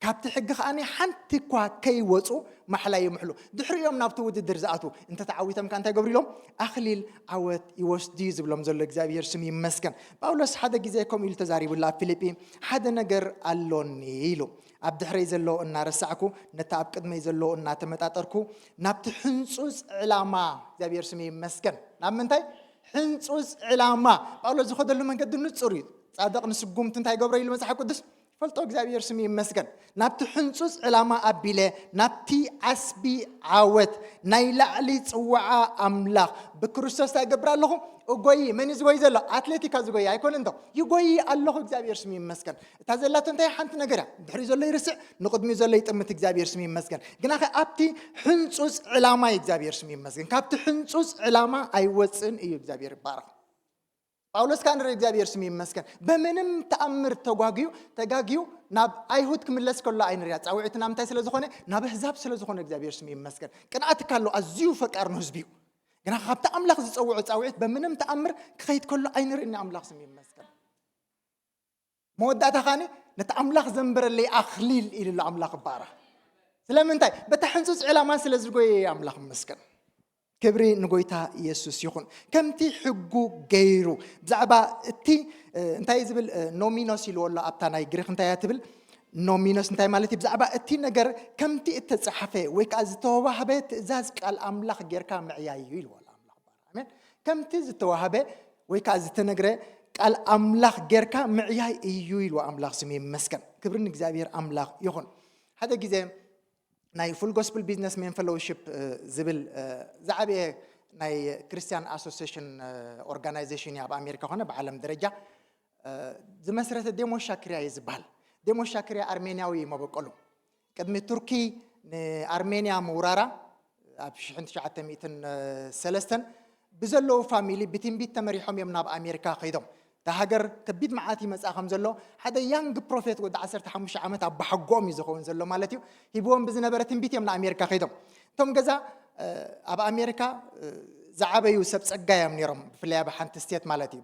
ካብቲ ሕጊ ከኣ ሓንቲ እኳ ከይወጹ ማሕላ ይምሕሉ። ድሕሪኦም ናብቲ ውድድር ዝኣትዉ እንተተዓዊቶም ከ እንታይ ይገብሩ ኢሎም? ኣኽሊል ዓወት ይወስዱ እዩ ዝብሎም ዘሎ እግዚኣብሔር ስም ይመስገን። ጳውሎስ ሓደ ግዜ ከምኡ ኢሉ ተዛሪቡላ ኣብ ፊልጲ፣ ሓደ ነገር ኣሎኒ ኢሉ፣ ኣብ ድሕረይ ዘሎ እናረሳዕኩ ነቲ ኣብ ቅድመይ ዘሎ እናተመጣጠርኩ ናብቲ ሕንጹጽ ዕላማ እግዚኣብሔር ስም ይመስገን። ናብ ምንታይ? ሕንጹጽ ዕላማ። ጳውሎስ ዝኸደሉ መንገዲ ንጹር እዩ። ጻድቕ ንስጉምቲ እንታይ ገብረ ኢሉ መጽሓፍ ቅዱስ ይፈልጦ እግዚኣብሔር ስም ይመስገን። ናብቲ ሕንጹጽ ዕላማ ኣቢለ ናብቲ ዓስቢ ዓወት ናይ ላዕሊ ጽዋዓ ኣምላኽ ብክርስቶስ እንታይ ይገብር ኣለኹ? እጎይ። መን እዩ ዝጎይ ዘሎ? ኣትሌቲካ ዝጎይ ኣይኮነ እንዶ ይጎይ ኣለኹ። እግዚኣብሔር ስም ይመስገን። እታ ዘላቶ እንታይ ሓንቲ ነገር እያ። ድሕሪ ዘሎ ይርስዕ፣ ንቕድሚ ዘሎ ይጥምት። እግዚኣብሔር ስም ይመስገን። ግና ከ ኣብቲ ሕንጹጽ ዕላማ እዩ። እግዚኣብሔር ስም ይመስገን። ካብቲ ሕንጹጽ ዕላማ ኣይወፅን እዩ። እግዚኣብሔር ይባረኽ። ጳውሎስ ከኣ ንርኢ እግዚኣብሔር ስም ይመስገን። በምንም ተኣምር ተጓግዩ ተጋግዩ ናብ ኣይሁድ ክምለስ ከሎ ኣይንሪኣ። ጻውዒትና ምንታይ ስለ ዝኾነ ናብ ኣህዛብ ስለ ዝኾነ እግዚኣብሔር ስም ይመስገን። ቅንኣት ካሎ ኣዝዩ ፈቃር ንህዝቢ እዩ። ግና ካብቲ ኣምላኽ ዝጸውዖ ጻውዒት በምንም ተኣምር ክኸይድ ከሎ ኣይንርእን። ኣምላኽ ስም ይመስገን። መወዳእታ ኻኒ ነቲ ኣምላኽ ዘንበረለይ ኣኽሊል ኢሉ ኣሎ። ኣምላኽ ይባረኽ። ስለምንታይ? በታ ሕንጹጽ ዕላማ ስለ ዝጎየ ኣምላኽ ይመስገን። ክብሪ ንጎይታ ኢየሱስ ይኹን። ከምቲ ሕጉ ገይሩ ብዛዕባ እቲ እ፣ እንታይ ዝብል እ፣ ኖሚኖስ ኢልዎ ኣሎ ኣብታ ናይ ግሪክ እንታይ እያ ትብል? ኖሚኖስ እንታይ ማለት እዩ? ብዛዕባ እቲ ነገር ከምቲ እተጻሓፈ ወይ ከዓ ዝተዋህበ ትእዛዝ ቃል ኣምላኽ ጌርካ ምዕያይ እዩ ኢልዎ ኣሎ ኣምላኽ። ኣሜን። ከምቲ ዝተዋህበ ወይ ከዓ ዝተነግረ ቃል ኣምላኽ ጌርካ ምዕያይ እዩ ኢልዎ ኣምላኽ። ስም ይመስገን። ክብሪ ንእግዚኣብሔር ኣምላኽ ይኹን። ሓደ ግዜ ናይ ፉል ጎስፕል ቢዝነስ ሜን ፌሎውሺፕ ዝብል ዝዓበየ ናይ ክርስቲያን ኣሶሲሽን ኦርጋናይዜሽን ኣብ ኣሜሪካ ኮነ ብዓለም ደረጃ ዝመስረተ ዴሞስ ሻክሪያ እዩ ዝበሃል። ዴሞስ ሻክሪያ ኣርሜንያዊ እዩ መበቆሉ። ቅድሚ ቱርኪ ንኣርሜንያ ምውራራ ኣብ ሽሕን ትሽዓተ ሚእትን ሰለስተን ብዘለዉ ፋሚሊ ብትንቢት ተመሪሖም እዮም ናብ ኣሜሪካ ከይዶም። እታ ሃገር ከቢድ መዓት ይመጽኣ ከም ዘሎ ሓደ ያንግ ፕሮፌት ወዲ ዓሰርተ ሓሙሽተ ዓመት ኣባሓጎኦም እዩ ዝኸውን ዘሎ ማለት እዩ። ሂብዎም ብዝነበረ ትንቢት እዮም ንኣሜሪካ ከይዶም። እቶም ገዛ ኣብ ኣሜሪካ ዝዓበዩ ሰብ ጸጋ እዮም ነይሮም፣ ብፍላይ ኣብ ሓንቲ ስቴት ማለት እዩ።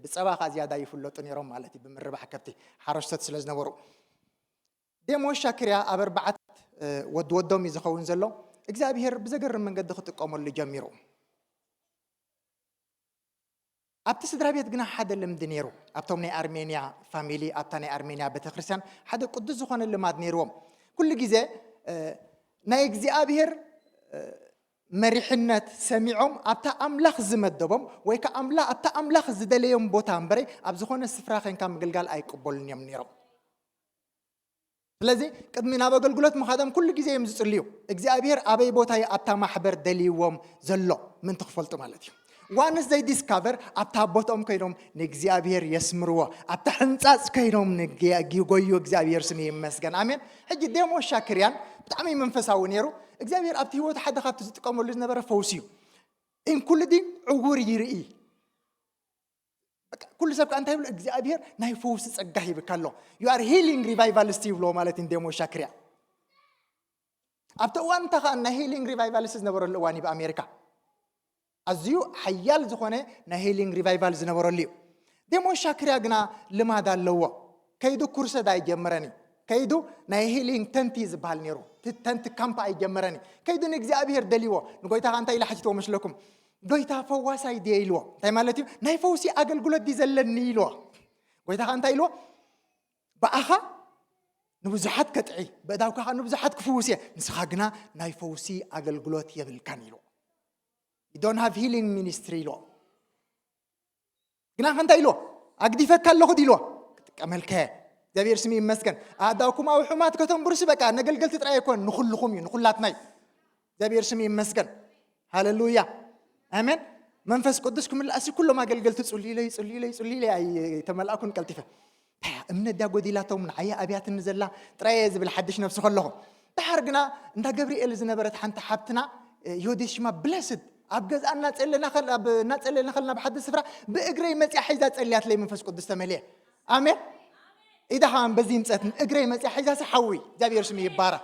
ብጸባ ከ ዝያዳ ይፍለጡ ነይሮም ማለት እዩ፣ ብምርባሕ ከብቲ ሓረስቶት ስለ ዝነበሩ። ዴሞስ ሻክሪያ ኣብ ኣርባዓት ወዲ ወዶም እዩ ዝኸውን ዘሎ። እግዚኣብሄር ብዘገርም መንገዲ ክጥቀመሉ ጀሚሩ። ኣብቲ ስድራ ቤት ግና ሓደ ልምዲ ነይሩ። ኣብቶም ናይ ኣርሜንያ ፋሚሊ፣ ኣብታ ናይ ኣርሜንያ ቤተክርስትያን ሓደ ቅዱስ ዝኾነ ልማድ ነይርዎም። ኩሉ ግዜ ናይ እግዚኣብሄር መሪሕነት ሰሚዖም ኣብታ ኣምላኽ ዝመደቦም ወይ ከዓ ኣምላ ኣብታ ኣምላኽ ዝደለዮም ቦታ እምበረ ኣብ ዝኾነ ስፍራ ኸንካ ምግልጋል ኣይቅበሉን እዮም ነይሮም። ስለዚ ቅድሚ ናብ ኣገልግሎት ምኻዶም ኩሉ ግዜ እዮም ዝጽልዩ። እግዚኣብሔር ኣበይ ቦታ እዩ ኣብታ ማሕበር ደልይዎም ዘሎ ምንቲ ክፈልጡ ማለት እዩ። ዋንስ ዘይ ዲስካቨር ኣብታ ቦትኦም ከይዶም ንእግዚኣብሔር የስምርዎ። ኣብታ ሕንጻጽ ከይዶም ንግ- ይጎዩ። እግዚኣብሔር ስም ይመስገን። ኣሜን። ሕጂ ዴሞስ ሻክርያን ብጣዕሚ መንፈሳዊ ነይሩ። እግዚኣብሔር ኣብቲ ህይወቱ ሓደ ካብቲ ዝጥቀመሉ ዝነበረ ፈውሲ እዩ። ኢንኩሉዲንግ ዕውር ይርኢ። በቃ ኩሉ ሰብ ከኣ እንታይ ይብሎ እግዚኣብሔር ናይ ፈውሲ ጸጋ ሂብካ ኣሎ። You are healing revivalist ይብሎ ማለት እንደ ሞሻ ክርያ። ኣብቲ እዋን እንታይ ከኣ ናይ ሂሊንግ ሪቫይቫልስ ዝነበረሉ እዋን እዩ ብኣሜሪካ። ኣዝዩ ሓያል ዝኾነ ናይ ሂሊንግ ሪቫይቫል ዝነበረሉ እዩ። ደሞ ሻክርያ ግና ልማድ ኣለዎ። ከይዱ ኩርሰድ ኣይጀመረን እዩ። ከይዱ ናይ ሂሊንግ ተንቲ ዝበሃል ነይሩ። እቲ ተንቲ ካምፕ ኣይጀመረን እዩ። ከይዱ ንእግዚኣብሔር ደልይዎ። ንጎይታ ከ እንታይ ኢለ ሓቲትዎ መስለኩም? ጎይታ ፈዋሳይ ድየ ኢልዎ። እንታይ ማለት እዩ? ናይ ፈውሲ ኣገልግሎት ድዩ ዘለኒ ኢልዎ። ጎይታ ከ እንታይ ኢልዎ? ብኣኻ ንብዙሓት ከጥዒ፣ ብእዳውካ ከ ንብዙሓት ክፍውስ እየ፣ ንስኻ ግና ናይ ፈውሲ ኣገልግሎት የብልካን ኢልዎ። You don't have healing ministry ኢልዎ። ግና ከ እንታይ ኢልዎ? ኣግዲፈካ ኣለኹ ድዩ ኢልዎ? ቀመልከ እግዚኣብሔር ስም ይመስገን። ኣእዳውኩም ኣብ ሕማት ከተንብሩሲ በቃ ነገልገልቲ ጥራይ ኣይኮን፣ ንኹልኹም እዩ፣ ንኹላትና እዩ። እግዚኣብሔር ስም ይመስገን። ሃሌሉያ ኣሜን። መንፈስ ቅዱስ ክምልኣሲ ኩሎም ኣገልገልቲ ጽልዩለይ ጽልዩለይ ጽልዩለይ ኣይተመልኣኩን ቀልጢፈ። እምነት ድያ ጎዲላቶም ንዓየ ኣብያትኒ ዘላ ጥራየ ዝብል ሓድሽ ነብሲ ከለኹ። ድሓር ግና እንዳ ገብርኤል ዝነበረት ሓንቲ ሓብትና ዮዲት ሽማ ብለስድ ኣብ ገዛ እናጸለና ከል- ኣብ- እናጸለና ከልና ኣብ ሓደ ስፍራ ብእግረይ መጽያ ሒዛ ጸልያትለይ መንፈስ ቅዱስ ተመልየ። ኣሜን። ኢዳ ከማን በዚ ምጸት እግረይ መጽያ ሒዛ ሲ ሓዊ እግዚኣብሔር ስሙ ይባረክ።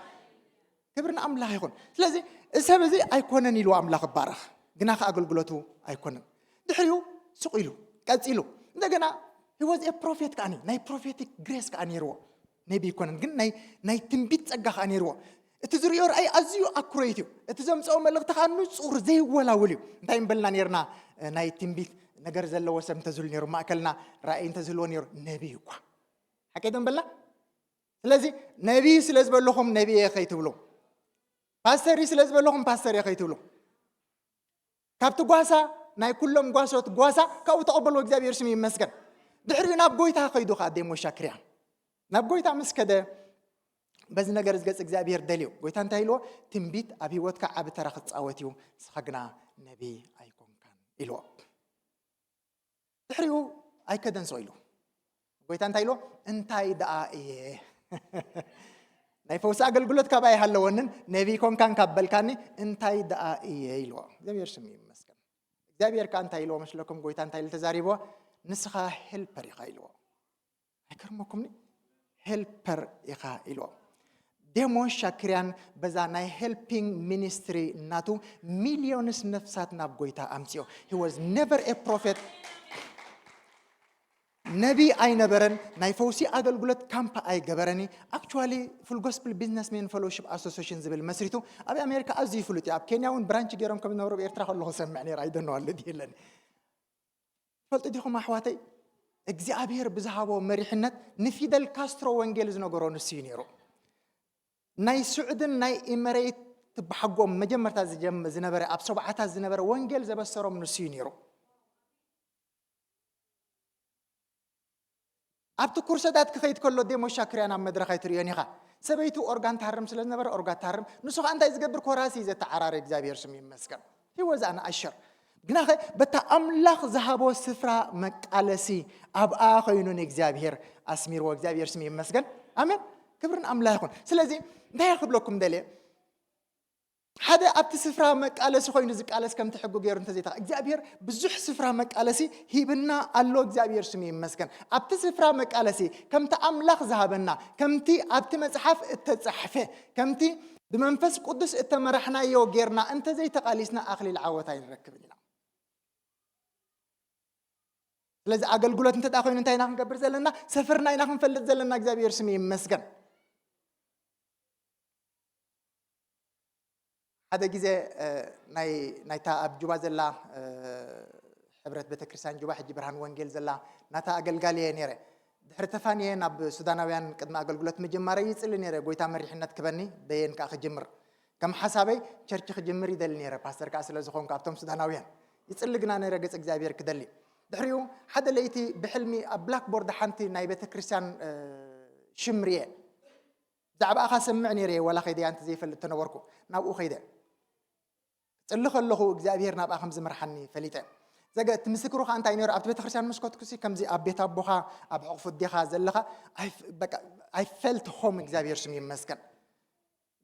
ክብሪ ንኣምላኽ ይኹን። ስለዚ እዚ ሰብ እዚ ኣይኮነን ኢሉ ኣምላኽ ይባረኽ፣ ግና ከ ኣገልግሎቱ ኣይኮነን። ድሕሪኡ ስቕ ኢሉ ቀጺሉ እንደገና he was a prophet ከኣኒ ናይ ፕሮፌቲክ ግሬስ ከኣ ነይርዎ። ነቢ ይኮነን ግን ናይ ናይ ትንቢት ጸጋ ከኣ ነይርዎ። እቲ ዝርእዮ ርኣይ ኣዝዩ ኣኩረይት እዩ። እቲ ዘምጽኦ መልእኽቲ ከኣ ንጹር ዘይወላውል እዩ። እንታይ ምበልና ነርና? ናይ ትንቢት ነገር ዘለዎ ሰብ እንተዝህሉ ነይሩ ማእከልና ራእይ እንተዝህልዎ ነይሩ ነቢ እዩ እኳ ሓቂ ዶ ምበልና? ስለዚ ነቢ ስለ ዝበለኹም ነቢ እየ ከይትብሉ፣ ፓስተር እዩ ስለ ዝበለኹም ፓስተር እየ ከይትብሉ። ካብቲ ጓሳ ናይ ኩሎም ጓሶት ጓሳ ካብኡ ተቐበልዎ እግዚኣብሔር ስም ይመስገን። ድሕሪኡ ናብ ጎይታ ከይዱ ከዓ ዴሞሻ ክርያ ናብ ጎይታ ምስ ከደ በዚ ነገር ዝገጽ እግዚኣብሔር ደልዩ። ጎይታ እንታይ ኢልዎ? ትንቢት ኣብ ህይወትካ ዓቢ ተራ ክጻወት እዩ፣ ንስኻ ግና ነቢ ኣይኮንካን ኢልዎ። ድሕሪኡ ኣይከደን ሰው ኢሉ ጎይታ እንታይ ኢልዎ? እንታይ ደኣ እየ ናይ ፈውሲ ኣገልግሎት ካብ ኣይሃለወንን ነቢይ ኮንካን ካብ በልካኒ እንታይ ደኣ እየ ኢልዎ። እግዚኣብሔር ስም ይመስገን። እግዚኣብሔር ከኣ እንታይ ኢልዎ መስለኩም? ጎይታ እንታይ ኢሉ ተዛሪብዎ? ንስኻ ሄልፐር ኢኻ ኢልዎ። ኣይከርመኩምኒ? ሄልፐር ኢኻ ኢልዎ። ዴሞን ሻክርያን በዛ ናይ ሄልፒንግ ሚኒስትሪ እናቱ ሚሊዮንስ ነፍሳት ናብ ጎይታ ኣምፅኦ። He was never a prophet። ነቢ ኣይነበረን። ናይ ፈውሲ ኣገልግሎት ካምፕ ኣይገበረኒ። ኣክቹዋሊ ፉል ጎስፕል ቢዝነስሜን ፌሎሺፕ ኣሶሲሽን ዝብል መስሪቱ ኣብ ኣሜሪካ ኣዝዩ ፍሉጥ እዩ። ኣብ ኬንያ እውን ብራንች ገይሮም ከም ዝነበሩ ኣብ ኤርትራ ከለኹ ሰምዕ ነይረ። ኣይደነዋለ ድየለኒ ትፈልጡ ዲኹም ኣሕዋተይ? እግዚኣብሔር ብዝሃቦ መሪሕነት ንፊደል ካስትሮ ወንጌል ዝነገሮ ንሱ እዩ ነይሩ። ናይ ስዑድን ናይ ኢመሬት ትበሓጎም መጀመርታ ዝጀም- ዝነበረ ኣብ ሰብዓታት ዝነበረ ወንጌል ዘበሰሮም ንሱ እዩ ነይሩ። ኣብቲ ኩርሰዳት ክኸይድ ከሎ ዴሞሻክርያን ኣብ መድረኽ ኣይትርእዮን ኢኻ። ሰበይቱ ኦርጋን ትሃርም ስለ ዝነበረ ኦርጋ ትሃርም፣ ንሱ ኸዓ እንታይ ዝገብር ኮራሲ እዩ ዘተዓራሪ። እግዚኣብሔር ስም ይመስገን። He was an usher። ግናኸ በታ ኣምላኽ ዝሃቦ ስፍራ መቃለሲ ኣብኣ ኸይኑ ንእግዚኣብሔር ኣስሚርዎ። እግዚኣብሔር ስም ይመስገን። ኣሜን። ክብርን ኣምላኽ ይኹን። ስለዚ እንታይ ክብለኩም ደልየ ሓደ ኣብቲ ስፍራ መቃለሲ ኮይኑ ዝቃለስ ከምቲ ሕጉ ገይሩ እንተዘይታ እግዚኣብሔር ብዙሕ ስፍራ መቃለሲ ሂብና ኣሎ። እግዚኣብሔር ስሙ ይመስገን። ኣብቲ ስፍራ መቃለሲ ከምቲ ኣምላኽ ዝሃበና ከምቲ ኣብቲ መጽሓፍ እተጻሕፈ ከምቲ ብመንፈስ ቅዱስ እተመራሕናዮ ጌርና እንተዘይተቓሊስና ኣኽሊል ዓወት ኣይንረክብን ኢና። ስለዚ ኣገልግሎት እንተ ኮይኑ እንታይ ኢና ክንገብር ዘለና? ሰፈርና ኢና ክንፈልጥ ዘለና። እግዚኣብሔር ስሙ ይመስገን። ሓደ ግዜ ናይታ ኣብ ጁባ ዘላ ሕብረት ቤተክርስትያን ጁባ ሕጂ ብርሃን ወንጌል ዘላ ናታ ኣገልጋሊ እየ ነይረ። ድሕሪ ተፋንየ ናብ ሱዳናውያን ቅድሚ ኣገልግሎት ምጅማረይ ይጽሊ ነይረ፣ ጎይታ መሪሕነት ክበኒ በየን ከዓ ክጅምር። ከም ሓሳበይ ቸርች ክጅምር ይደሊ ነይረ፣ ፓስተር ከዓ ስለ ዝኾንኩ ኣብቶም ሱዳናውያን ይጽሊ ግና ነይረ ገጽ እግዚኣብሔር ክደሊ። ድሕሪኡ ሓደ ለይቲ ብሕልሚ ኣብ ብላክቦርድ ሓንቲ ናይ ቤተክርስትያን ሽም ርየ። ብዛዕባኣ ኸሰምዕ ነይረ እየ፣ ዋላ ኸይደ ኣንቲ ዘይፈልጥ ተነበርኩ። ናብኡ ኸይደ ክጽሊ ከለኹ እግዚኣብሔር ናብኣ ከም ዝመርሓኒ ፈሊጠ። ዘገ እቲ ምስክሩ ኸዓ እንታይ ነይሩ? ኣብቲ ቤተክርስትያን መስኮትኩሲ ከምዚ ኣብ ቤት ኣቦኻ ኣብ ሕቑፉ ኣዴኻ ዘለኻ I felt home። እግዚኣብሔር ስም ይመስገን።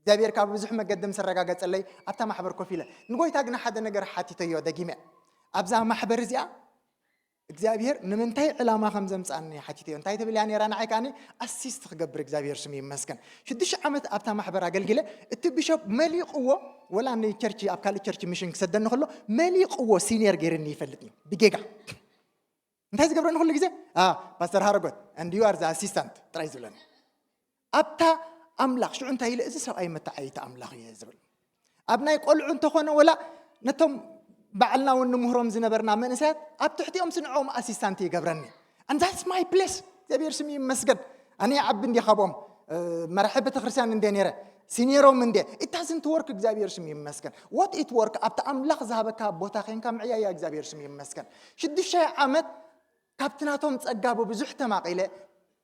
እግዚኣብሔር ካብ ብዙሕ መገዲ ምስ ኣረጋገጸለይ ኣብታ ማሕበር ኮፍ ኢለ ንጎይታ ግና ሓደ ነገር ሓቲተዮ ደጊመ። ኣብዛ ማሕበር እዚኣ እግዚኣብሔር ንምንታይ ዕላማ ከም ዘምጻኒ ሓቲተዮ። እንታይ ትብል እያ ነይራ ንዓይ ከኣኒ ኣሲስት ክገብር እግዚኣብሔር ስሙ ይመስገን። ሽዱሽተ ዓመት ኣብታ ማሕበር ኣገልጊለ እቲ ቢሾፕ መሊቕዎ ወላ ንቸርች ኣብ ካልእ ቸርች ሚሽን ክሰደኒ ከሎ መሊቕዎ ሲኒየር ገይርኒ ይፈልጥ እዩ ብጌጋ። እንታይ ዝገብረኒ ኩሉ ግዜ ፓስተር ሃረጎት and you are the assistant ጥራይ ዝብለኒ ኣብታ ኣምላኽ ሽዑ እንታይ ኢለ እዚ ሰብኣይ መተዓይተ ኣምላኽ እየ ዝብል ኣብ ናይ ቆልዑ እንተኾነ ወላ ነቶም ባዕልና እውን ንምህሮም ዝነበርና መንእሰያት ኣብ ትሕቲኦም ስንዕኦም ኣሲስታንት ይገብረኒ and that's my place። እግዚኣብሔር ስም ይመስገን። ኣነ ዓቢ እንዲ ካብኦም መራሒ ቤተክርስትያን እንደ ነረ ሲኒሮም እንደ it doesn't work። እግዚኣብሔር ስም ይመስገን። What it work ኣብቲ ኣምላኽ ዝሃበካ ቦታ ኸንካ ምዕያያ እግዚኣብሔር ስም ይመስገን። ሽዱሽተ ዓመት ካብቲ ናቶም ጸጋ ብብዙሕ ተማቒለ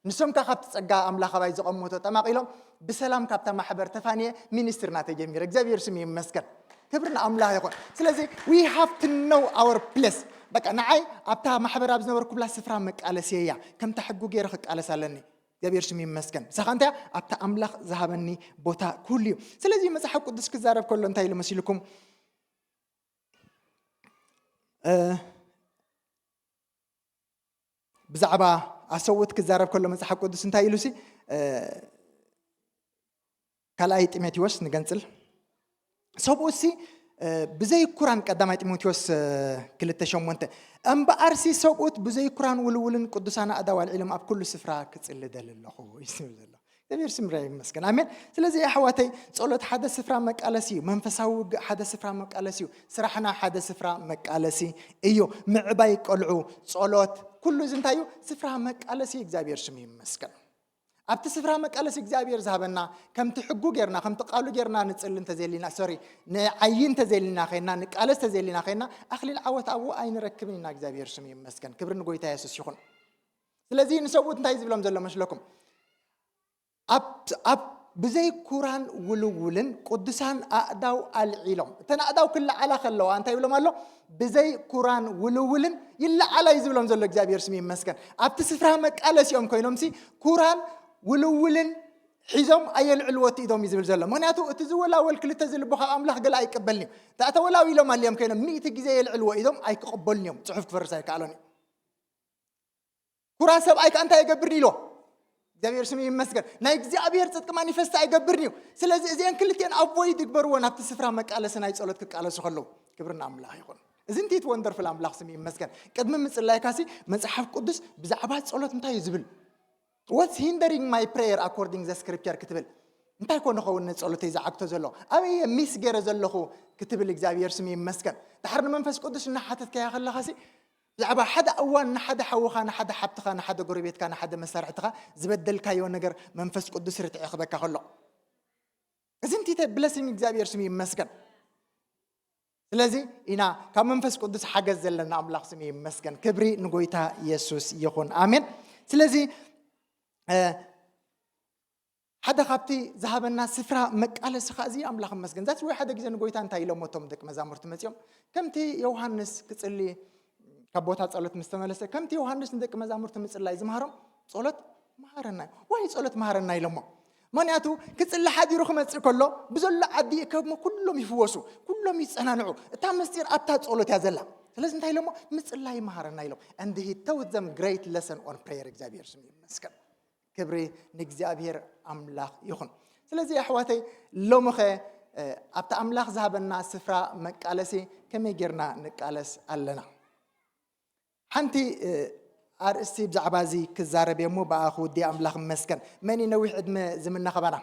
ንሶም ከ ካብቲ ጸጋ ኣምላኽ ኣባይ ዘቐመጦ ጠማቒሎም ብሰላም ካብታ ማሕበር ተፋንየ ሚኒስትርና ተጀሚረ። እግዚኣብሔር ስም ይመስገን። ክብሪ ንኣምላኽ ይኹን። ስለዚ we have to know our place። በቃ ንዓይ ኣብታ ማሕበር ኣብ ዝነበርኩብላ ስፍራ መቃለስ እያ። ከምታ ሕጉ ገይረ ክቃለስ ኣለኒ። እግዚኣብሔር ስም ይመስገን። ንሳኻ እንታይ ኣብታ ኣምላኽ ዝሃበኒ ቦታ ኩሉ እዩ። ስለዚ መጽሓፍ ቅዱስ ክዛረብ ከሎ እንታይ ኢሉ መሲልኩም? ብዛዕባ ኣሰውት ክዛረብ ከሎ መጽሓፍ ቅዱስ እንታይ ኢሉ ሲ ካልኣይ ጢሞቴዎስ ንገንጽል። ሰብኡሲ ብዘይ ኩራን ቀዳማይ ጢሞቴዎስ ክልተ ሸሞንተ፣ እምበኣርሲ ሰብኡት ብዘይ ኩራን ውልውልን ቅዱሳን ኣእዳው ኣልዒሎም ኣብ ኩሉ ስፍራ ክጽሊ ደሊ ኣለኹ እዩ ዝብል ዘሎ። እግዚኣብሔር ስምራ ይመስገን። ኣሜን። ስለዚ ኣሕዋተይ ጸሎት ሓደ ስፍራ መቃለሲ እዩ። መንፈሳዊ ውግእ ሓደ ስፍራ መቃለሲ እዩ። ስራሕና ሓደ ስፍራ መቃለሲ እዩ። ምዕባይ ቆልዑ፣ ጸሎት፣ ኩሉ እዚ እንታይ እዩ? ስፍራ መቃለሲ እዩ። እግዚኣብሔር ስሙ ይመስገን። ኣብቲ ስፍራ መቃለሲ እግዚኣብሔር ዝሃበና ከምቲ ሕጉ ጌርና ከምቲ ቃሉ ጌርና ንጽሊ እንተዘየሊና ሶሪ ንዓይ እንተዘየሊና ኸይና ንቃለስ እንተዘየሊና ኸይና ኣኽሊል ዓወት ኣብኡ ኣይንረክብን ኢና። እግዚኣብሔር ስሙ ይመስገን። ክብሪ ንጎይታ የሱስ ይኹን። ስለዚ ንሰብኡት እንታይ ዝብሎም ዘሎ መስለኩም? ኣብ ኣብ ብዘይ ኩራን ውልውልን ቅዱሳን ኣእዳው ኣልዒሎም። እተን ኣእዳው ክለዓላ ከለዋ እንታይ ይብሎም ኣሎ? ብዘይ ኩራን ውልውልን ይለዓላ እዩ ዝብሎም ዘሎ እግዚኣብሔር ስም ይመስገን። ኣብቲ ስፍራ መቃለሲኦም ኮይኖም ሲ ኩራን ውልውልን ሒዞም ኣየልዕልዎ እቲ ኢዶም እዩ ዝብል ዘሎ። ምክንያቱ እቲ ዝወላወል ክልተ ዝልቦ ካብ ኣምላኽ ገለ ኣይቀበልን እዩ። እታ ተወላዊሎም ኣልዮም ኮይኖም ሚእቲ ግዜ የልዕልዎ ኢዶም ኣይክቕበሉን እዮም። ጽሑፍ ክፈርስ ኣይከኣሎን እዩ። ኩራ ሰብኣይ ከኣ እንታይ ይገብር ኢሎ እግዚኣብሔር ስም ይመስገን። ናይ እግዚኣብሔር ጽድቂ ማኒፈስት ኣይገብርን እዩ። ስለዚ እዚአን ክልቲአን ኣቮይድ ይግበርዎ ናብቲ ስፍራ መቃለሲ ናይ ጸሎት ክቃለሱ ከለዉ። ክብርና ኣምላኽ ይኹን። እዚ እንቲት ወንደርፍል ኣምላኽ ስም ይመስገን። ቅድሚ ምጽላይካሲ መጽሓፍ ቅዱስ ብዛዕባ ጸሎት እንታይ እዩ ዝብል? What's hindering my prayer according the scripture ክትብል እንታይ ኮነ ኸውን ንጸሎተይ ዝዓግቶ ዘሎ ኣበየ ሚስ ገይረ ዘለኹ ክትብል እግዚኣብሔር ስም ይመስገን። ድሓር ንመንፈስ ቅዱስ እናሓተትካያ ከለኻሲ ብዛዕባ ሓደ እዋን ንሓደ ሓውኻ ንሓደ ሓብትኻ ንሓደ ጎረቤትካ ንሓደ መሳርሕትኻ ዝበደልካዮ ነገር መንፈስ ቅዱስ ርትዒ ክበካ ከሎ እዚ እንቲተ ብለሲንግ እግዚኣብሔር ስም ይመስገን። ስለዚ ኢና ካብ መንፈስ ቅዱስ ሓገዝ ዘለና ኣምላኽ ስም ይመስገን። ክብሪ ንጎይታ የሱስ ይኹን። ኣሜን። ስለዚ ሓደ ካብቲ ዝሃበና ስፍራ መቃለሲ ኸዓ እዚ ኣምላኽ መስገን ዛት ወይ ሓደ ግዜ ንጎይታ እንታይ ኢሎም እቶም ደቂ መዛሙርቲ መፂኦም ከምቲ ዮሃንስ ክፅሊ ካብ ቦታ ጸሎት ምስ ተመለሰ ከምቲ ዮሃንስ ንደቂ መዛሙርቲ ምጽላይ ዝመሃሮም ጸሎት መሃረና እዩ ወይ ጸሎት መሃረና ኢሎሞ። ምክንያቱ ክጽሊ ሓዲሩ ክመጽእ ከሎ ብዘሎ ዓዲ ከሞ ኩሎም ይፍወሱ፣ ኩሎም ይጸናንዑ። እታ ምስጢር ኣብታ ጸሎት እያ ዘላ። ስለዚ እንታይ ኢሎሞ? ምጽላይ መሃረና ኢሎም። And he taught them great lesson on prayer። እግዚኣብሔር ስም ይመስገን። ክብሪ ንእግዚኣብሔር ኣምላኽ ይኹን። ስለዚ ኣሕዋተይ ሎምኸ ኣብቲ ኣምላኽ ዝሃበና ስፍራ መቃለሲ ከመይ ጌርና ንቃለስ ኣለና? ሓንቲ ኣርእስቲ ብዛዕባ እዚ ክዛረብ እየ እሞ ብኣ ክውዲ ኣምላኽ መስገን። መን እዩ ነዊሕ ዕድመ ዝምነ ኸባና?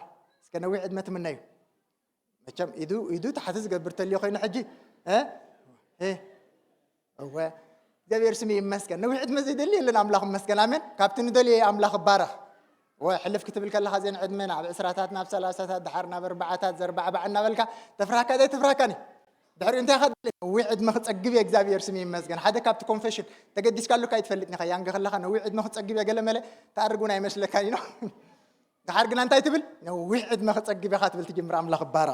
እስከ ነዊሕ ዕድመ ትምነዩ። መቸም ኢዱ ኢዱ ታሕቲ ዝገብር ተልዮ ኮይኑ ሕጂ እወ እግዚኣብሔር ስም ይመስገን። ነዊሕ ዕድመ ዘይደሊ የለን ኣምላኽ መስገን። ኣሜን። ካብቲ ንደልየ ኣምላኽ ባረኽ። ወ ሕልፍ ክትብል ከለኻ ዜን ዕድመ ናብ ዕስራታት ናብ ሰላሳታት ድሓር ናብ ኣርባዓታት ዘርባዕባዕ እናበልካ ተፍራካ ዘይትፍራካኒ ድሕሪኡ እንታይ ከ ነዊሕ ዕድመ ክጸግብ እየ እግዚኣብሔር ስም ይመስገን። ሓደ ካብቲ ኮንፌሽን ተገዲስካ ኣለካ ኣይትፈልጥ ኒኻ ያንገ ከለኻ ነዊሕ ዕድመ ክጸግብ እየ ገለ መለ ተኣርግ እውን ኣይመስለካን ኢኖ ድሓር ግና እንታይ ትብል? ነዊሕ ዕድመ ክጸግብ ኢኻ ትብል ትጅምር። ኣምላኽ ባራ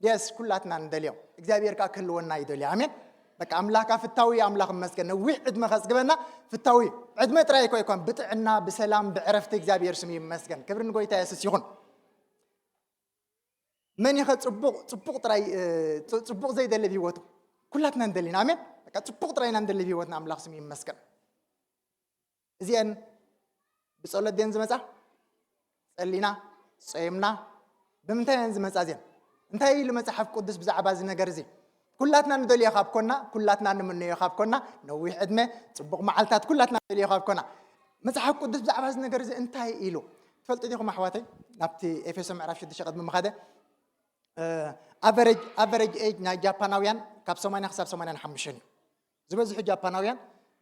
የስ ኩላትና ንደልዮ እግዚኣብሔር ከዓ ክህልወና ይደልዮ። ኣሜን። በቃ ኣምላካ ፍታዊ ኣምላኽ መስገን ነዊሕ ዕድመ ከጽግበና ፍታዊ ዕድመ ጥራይ እኮ ይኮን ብጥዕና ብሰላም ብዕረፍቲ እግዚኣብሔር ስም ይመስገን። ክብሪ ንጎይታ የሱስ ይኹን። መን ይኸ ጽቡቕ ጽቡቕ ጥራይ ጽቡቕ ዘይደለ ብህይወቱ ኩላትና ንደሊና። ኣሜን። በቃ ጽቡቕ ጥራይ ኢና ንደሊ ብህይወትና ኣምላኽ ስም ይመስገን። እዚአን ብጸሎት ድየን ዝመጻ? ጸሊና ጸይምና ብምንታይ እየን ዝመጻ እዚአን? እንታይ ኢሉ መጽሓፍ ቅዱስ ብዛዕባ እዚ ነገር እዚ? ኩላትና ንደልዮ ካብ ኮና፣ ኩላትና ንምነዮ ካብ ኮና፣ ነዊሕ ዕድመ፣ ጽቡቕ መዓልታት ኩላትና ንደልዮ ካብ ኮና። መጽሓፍ ቅዱስ ብዛዕባ እዚ ነገር እዚ እንታይ ኢሉ? ትፈልጡ ዲኹም ኣሕዋተይ? ናብቲ ኤፌሶ ምዕራፍ ሽዱሽተ ቅድሚ ምኻደ ኣቨሬጅ ኣቨሬጅ ኤጅ ናይ ጃፓናውያን ካብ ሰማንያ ክሳብ ሰማንያን ሓሙሽተን እዩ። ዝበዝሑ ጃፓናውያን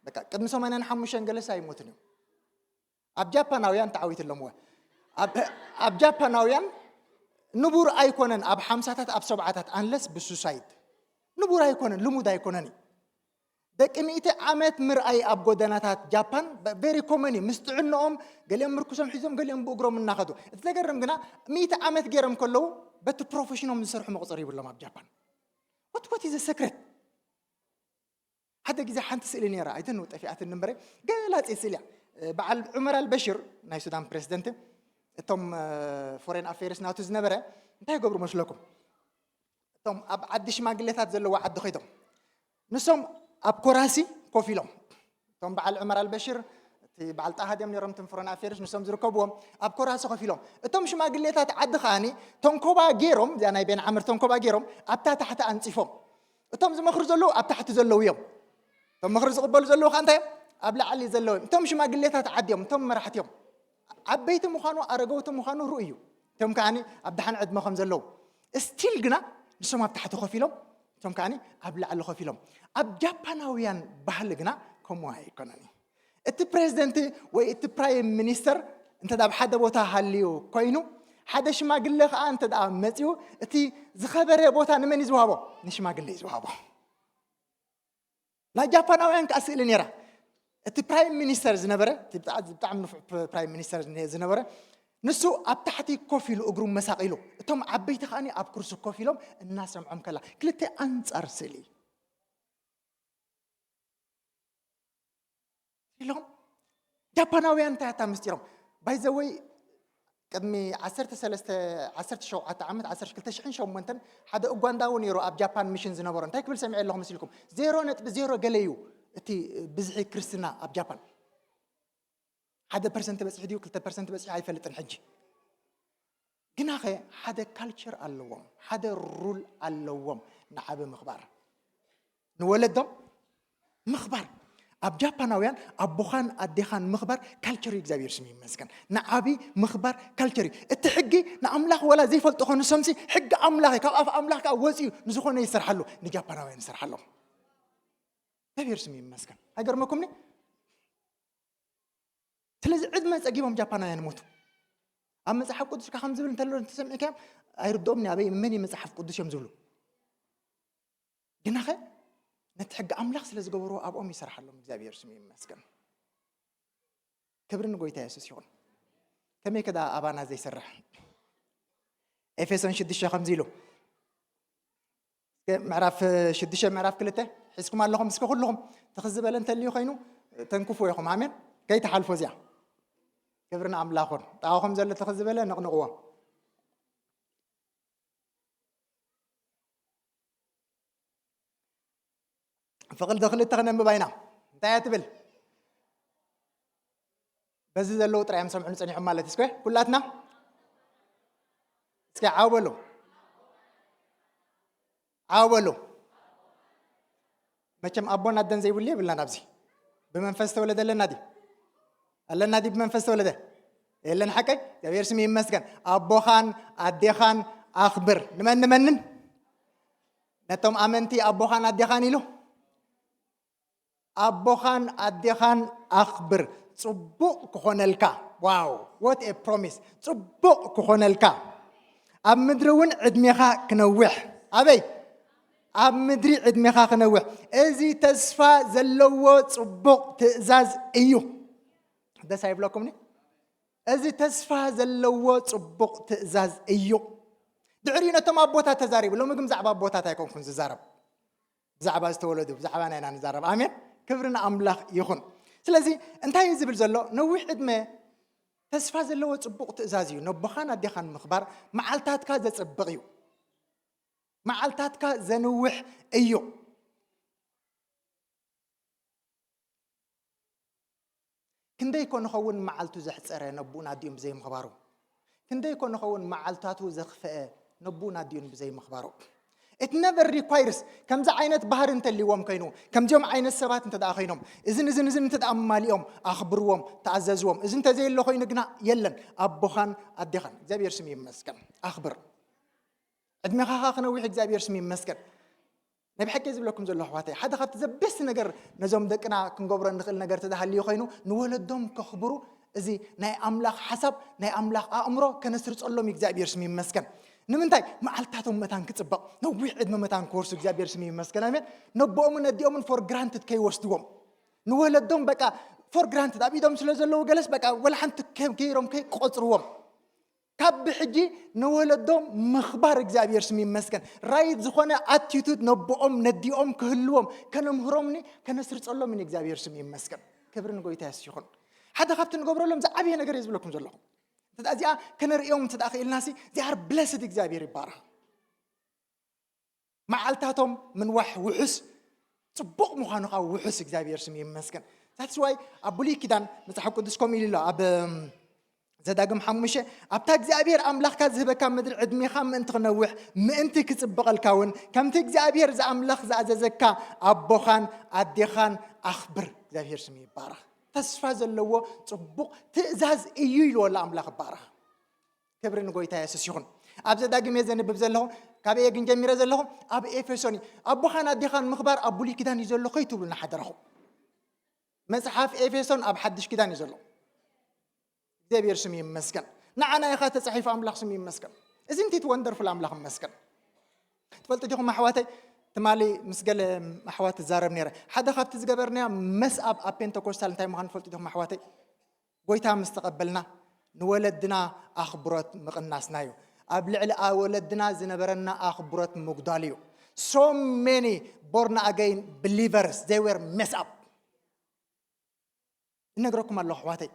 በቃ ቅድሚ ሰማንያን ሓሙሽተን ገለሲ ኣይሞትን እዮም። ኣብ ጃፓናውያን ተዓዊት ኣለምዎ። ኣብ ጃፓናውያን ንቡር ኣይኮነን ኣብ ሓምሳታት ኣብ ሰብዓታት ኣንለስ ብሱሳይድ ንቡር ኣይኮነን ልሙድ ኣይኮነን እዩ። ደቂ ሚእቲ ዓመት ምርኣይ ኣብ ጎደናታት ጃፓን very common እዩ። ምስ ጥዕንኦም ገሊኦም ምርኩሶም ሒዞም ገሊኦም ብእግሮም እናኸዱ። እቲ ዘገርም ግና ሚእቲ ዓመት ገይሮም ከለዉ በቲ ፕሮፌሽኖም ዝሰርሑ መቁፅር ይብሎም ኣብ ጃፓን። What what is secret? ሓደ ግዜ ሓንቲ ስእሊ ነይራ ኣይተንው ጠፊኣትኒ እምበረ ገላፂ ስእሊ እያ። በዓል ዑመር ኣልበሽር ናይ ሱዳን ፕሬዚደንት እቶም ፎሬን ኣፌርስ ናቱ ዝነበረ እንታይ ይገብሩ መስለኩም? እቶም ኣብ ዓዲ ሽማግሌታት ዘለዎ ዓዲ ከይዶም ንሶም ኣብ ኮራሲ ኮፍ ኢሎም እቶም በዓል ዑመር ኣልበሽር እቲ በዓል ጣሃ ድዮም ነይሮም ትም ፎሬን ኣፌርስ ንሶም ዝርከብዎም ኣብ ኮራሲ ኮፍ ኢሎም እቶም ሽማግሌታት ዓዲ ከዓኒ ተንኮባ ገይሮም እዚኣ ናይ ቤን ዓምር ተንኮባ ገይሮም ኣብታ ታሕቲ ኣንፂፎም እቶም ዝመኽሩ ዘለዉ ኣብ ታሕቲ ዘለዉ እዮም። እቶም ምኽሪ ዝቕበሉ ዘለዉ ከዓ እንታይ እዮም? ኣብ ላዕሊ ዘለዉ እዮም። እቶም ሽማግሌታት ዓዲ እዮም፣ እቶም መራሕቲ እዮም። ዓበይቲ ምዃኑ ኣረገውቲ ምዃኑ ርኡ እዩ። እቶም ከዓኒ ኣብ ደሓን ዕድመ ከም ዘለዉ ስቲል ግና ንሶም ኣብ ታሕቲ ኮፍ ኢሎም እቶም ከዓኒ ኣብ ላዕሊ ኮፍ ኢሎም ኣብ ጃፓናውያን ባህሊ ግና ከምኡ ኣይኮነን እዩ። እቲ ፕሬዚደንት ወይ እቲ ፕራይም ሚኒስተር እንተ ኣብ ሓደ ቦታ ሃልዩ ኮይኑ ሓደ ሽማግለ ከዓ እንተ መፅኡ እቲ ዝኸበረ ቦታ ንመን እዩ ዝወሃቦ? ንሽማግለ እዩ ዝወሃቦ። ናይ ጃፓናውያን ከዓ ስእሊ ነይራ። እቲ ፕራይም ሚኒስተር ዝነበረ እቲ ብጣ- ብጣዕሚ ንፉዕ ፕ- ፕራይም ሚኒስተር ዝነ- ዝነበረ ንሱ ኣብ ታሕቲ ኮፍ ኢሉ እግሩ መሳቂሉ እቶም ዓበይቲ ከዓኒ ኣብ ኩርሲ ኮፍ ኢሎም እናሰምዖም ከላ ክልተ ኣንጻር ስእሊ ኢሎም ጃፓናውያን እንታይ ኣታ ምስጢሮም ባይዘወይ ቅድሚ ዓሰርተ ሰለስተ ዓሰርተ ሸውዓተ ዓመት ዓሰርተ ክልተ ሽሕን ሸሞንተን ሓደ ኡጋንዳዊ ነይሩ ኣብ ጃፓን ሚሽን ዝነበሮ እንታይ ክብል ሰሚዐ ኣለኹ መሲልኩም ዜሮ ነጥቢ ዜሮ ገለ እዩ እቲ ብዝሒ ክርስትና ኣብ ጃፓን ሓደ ፐርሰንት በፂሑ ድዩ ክልተ ፐርሰንት በፂሑ ኣይፈልጥን ሕጂ ግናኸ ሓደ ካልቸር ኣለዎም ሓደ ሩል ኣለዎም ንዓቢ ምኽባር ንወለዶም ምኽባር ኣብ ጃፓናውያን ኣቦኻን ኣዴኻን ምኽባር ካልቸር እዩ እግዚኣብሔር ስም ይመስገን ንዓቢ ምኽባር ካልቸር እዩ እቲ ሕጊ ንኣምላኽ ወላ ዘይፈልጡ ኾኑ ሰምሲ ሕጊ ኣምላኽ ካብ ኣፍ ኣምላኽ ከዓ ወፂኡ ንዝኾነ ይሰርሓሉ ንጃፓናውያን ይሰርሓሎም እግዚኣብሔር ስም ይመስገን ኣይገርመኩምኒ ስለዚ ዕድመ ጸጊቦም ጃፓናውያን ሞቱ ኣብ መጽሓፍ ቅዱስ ካብ ዝብል እንተሎ ተሰሚዕካዮም ኣይርድኦም ኣበይ መን መጽሓፍ ቅዱስ እዮም ዝብሉ ግናኸ ነቲ ሕጊ ኣምላኽ ስለ ዝገበርዎ ኣብኦም ይሰርሓሎም እግዚኣብሔር ስሙ ይመስገን ክብሪ ንጎይታ የሱስ ይኹን ከመይ ከዳ ኣባና ዘይሰርሕ ኤፌሶን ሽዱሽተ ከምዚ ኢሉ ምዕራፍ ሽዱሽተ ምዕራፍ ክልተ ሒዝኩም ኣለኹም እስከ ኩልኹም ትኽዚ በለ እንተልዩ ኮይኑ ተንክፉ ኢኹም ኣሜን ከይትሓልፎ እዚኣ ክብሪ ንኣምላኹን ጣዋኹም ዘሎ ትኽዚ በለ ነቕንቕዎ ፍቕልቲ ክልተ ክነንብባ ኢና እንታይ እያ ትብል በዚ ዘለዉ ጥራይ እዮም ሰምዑ ንፀኒሖም ማለት እስከ ኩላትና እስከ ዓው በሉ ዓው በሉ መቸም ኣቦን ኣደን ዘይብሉ የብልናን ኣብዚ ብመንፈስ ተወለደ ኣለና ድዩ ኣለና ድዩ ብመንፈስ ተወለደ የለን ሓቀይ እግዚኣብሔር ስም ይመስገን ኣቦኻን ኣዴኻን ኣኽብር ንመን ንመንን ነቶም ኣመንቲ ኣቦኻን ኣዴኻን ኢሉ ኣቦኻን ኣዴኻን ኣኽብር ጽቡቕ ክኾነልካ ዋው what a promise ጽቡቕ ክኾነልካ ኣብ ምድሪ እውን ዕድሜኻ ክነውሕ ኣበይ ኣብ ምድሪ ዕድሜኻ ክነውሕ እዚ ተስፋ ዘለዎ ጽቡቕ ትእዛዝ እዩ ደስ ኣይብለኩምኒ እዚ ተስፋ ዘለዎ ጽቡቕ ትእዛዝ እዩ ድሕሪኡ ነቶም ኣቦታት ተዛሪቡ ሎሚ ግን ብዛዕባ ኣቦታት ኣይኮንኩን ዝዛረብ ብዛዕባ ዝተወለዱ ብዛዕባ ናይና ንዛረብ ኣሜን ክብሪ ንኣምላኽ ይኹን ስለዚ እንታይ እዩ ዝብል ዘሎ ነዊሕ ዕድመ ተስፋ ዘለዎ ጽቡቕ ትእዛዝ እዩ ነቦኻን ኣዴኻን ምኽባር መዓልታትካ ዘጽብቕ እዩ መዓልታትካ ዘንውሕ እዩ ክንደይ ኮ ንኸውን መዓልቱ ዘሕፀረ ነብኡን ኣዲኡን ብዘይምኽባሩ ክንደይ ኮ ንኸውን መዓልታቱ ዘኽፍአ ነብኡን ኣዲኡን ብዘይምኽባሩ It never requires ከምዚ ዓይነት ባህሪ እንተልዎም ኮይኑ ከምዚኦም ዓይነት ሰባት እንተ ደኣ ኮይኖም እዝን እዝን እዝን እንተ ደኣ ማሊኦም ኣኽብርዎም ተኣዘዝዎም እዚ እንተዘየሎ ኮይኑ ግና የለን ኣቦኻን ኣዴኻን እግዚኣብሔር ስም ይመስገን ኣኽብር ዕድሜኻ ክነዊሕ እግዚኣብሔር ስም ይመስገን ናይ ብሓቂ ዝብለኩም ዘሎ ኣሕዋተይ ሓደ ካብቲ ዘበስቲ ነገር ነዞም ደቅና ክንገብሮ እንኽእል ነገር ተዳሃልዩ ኮይኑ ንወለዶም ከኽብሩ እዚ ናይ ኣምላኽ ሓሳብ ናይ ኣምላኽ ኣእምሮ ከነስርፀሎም እግዚኣብሔር ስም ይመስገን ንምንታይ? መዓልታቶም መታን ክጽበቕ፣ ነዊሕ ዕድመ መታን ክወርሱ እግዚኣብሔር ስም ይመስገን። ኣሜን። ነቦኦምን ነዲኦምን for granted ከይወስድዎም፣ ንወለዶም በቃ for granted ኣብ ኢዶም ስለ ዘለዉ ገለስ በቃ ወላ ሓንቲ ከም ገይሮም ከይቆጽርዎም፣ ካብ ብሕጂ ንወለዶም ምኽባር እግዚኣብሔር ስም ይመስገን። ራይት ዝኾነ ኣቲቱድ ነቦኦም ነዲኦም ክህልዎም፣ ከነምህሮምኒ፣ ከነስርጸሎምኒ እግዚኣብሔር ስም ይመስገን። ክብሪ ንጎይታ የስ ይኹን። ሓደ ካብቲ ንገብረሎም ዝዓበየ ነገር እየ ዝብለኩም ዘለኹ። እንተ እዚኣ ከነርእዮም እንተ ክኢልናሲ they are blessed። እግዚኣብሔር ይባረኽ። መዓልታቶም ምንዋሕ ውሑስ ጽቡቕ ምዃኑ ከዓ ውሑስ እግዚኣብሔር ስም ይመስገን። That's why ኣብ ብሉይ ኪዳን መጽሓፍ ቅዱስ ከምኡ ኢሉ ኣሎ። ኣብ እም፣ ዘዳግም ሓሙሽተ፣ ኣብታ እግዚኣብሔር ኣምላኽካ ዝህበካ ምድሪ ዕድሜኻ ምእንቲ ክነውሕ፣ ምእንቲ ክጽብቐልካ እውን ከምቲ እግዚኣብሔር ዝኣምላኽ ዝኣዘዘካ ኣቦኻን ኣዴኻን ኣኽብር። እግዚኣብሔር ስም ይባረኽ። ተስፋ ዘለዎ ጽቡቕ ትእዛዝ እዩ ኢልዎ ኣሎ ኣምላኽ ይባረኽ። ክብሪ ንጎይታ የሱስ ይኹን። ኣብ ዘዳግም እየ ዘንብብ ዘለኹ። ካበይ እየ ግን ጀሚረ ዘለኹ? ኣብ ኤፌሶን እዩ። ኣቦኻን ኣዴኻን ምኽባር ኣብ ብሉይ ኪዳን እዩ ዘሎ ከይትብሉ እናሓደረኹ። መጽሓፍ ኤፌሶን ኣብ ሓድሽ ኪዳን እዩ ዘሎ። እግዚኣብሔር ስም ይመስገን። ንዓና ኢኻ ተጻሒፉ፣ ኣምላኽ ስም ይመስገን። እዚ እንቲት ወንደርፉል ኣምላኽ ይመስገን። ትፈልጡ ዲኹም ኣሕዋተይ፣ ትማሊ ምስ ገለ ኣሕዋት ትዛረብ ነይረ። ሓደ ካብቲ ዝገበርናዮ መስኣብ ኣብ ፔንተኮስታል እንታይ ምዃኑ ትፈልጡ ዲኹም ኣሕዋተይ? ጎይታ ምስ ተቐበልና ንወለድና ኣኽብሮት ምቕናስና እዩ። ኣብ ልዕሊ ወለድና ዝነበረና ኣኽብሮት ምጉዳል እዩ። So many born again believers, they were mess up። እነግረኩም ኣለኹ ኣሕዋተይ።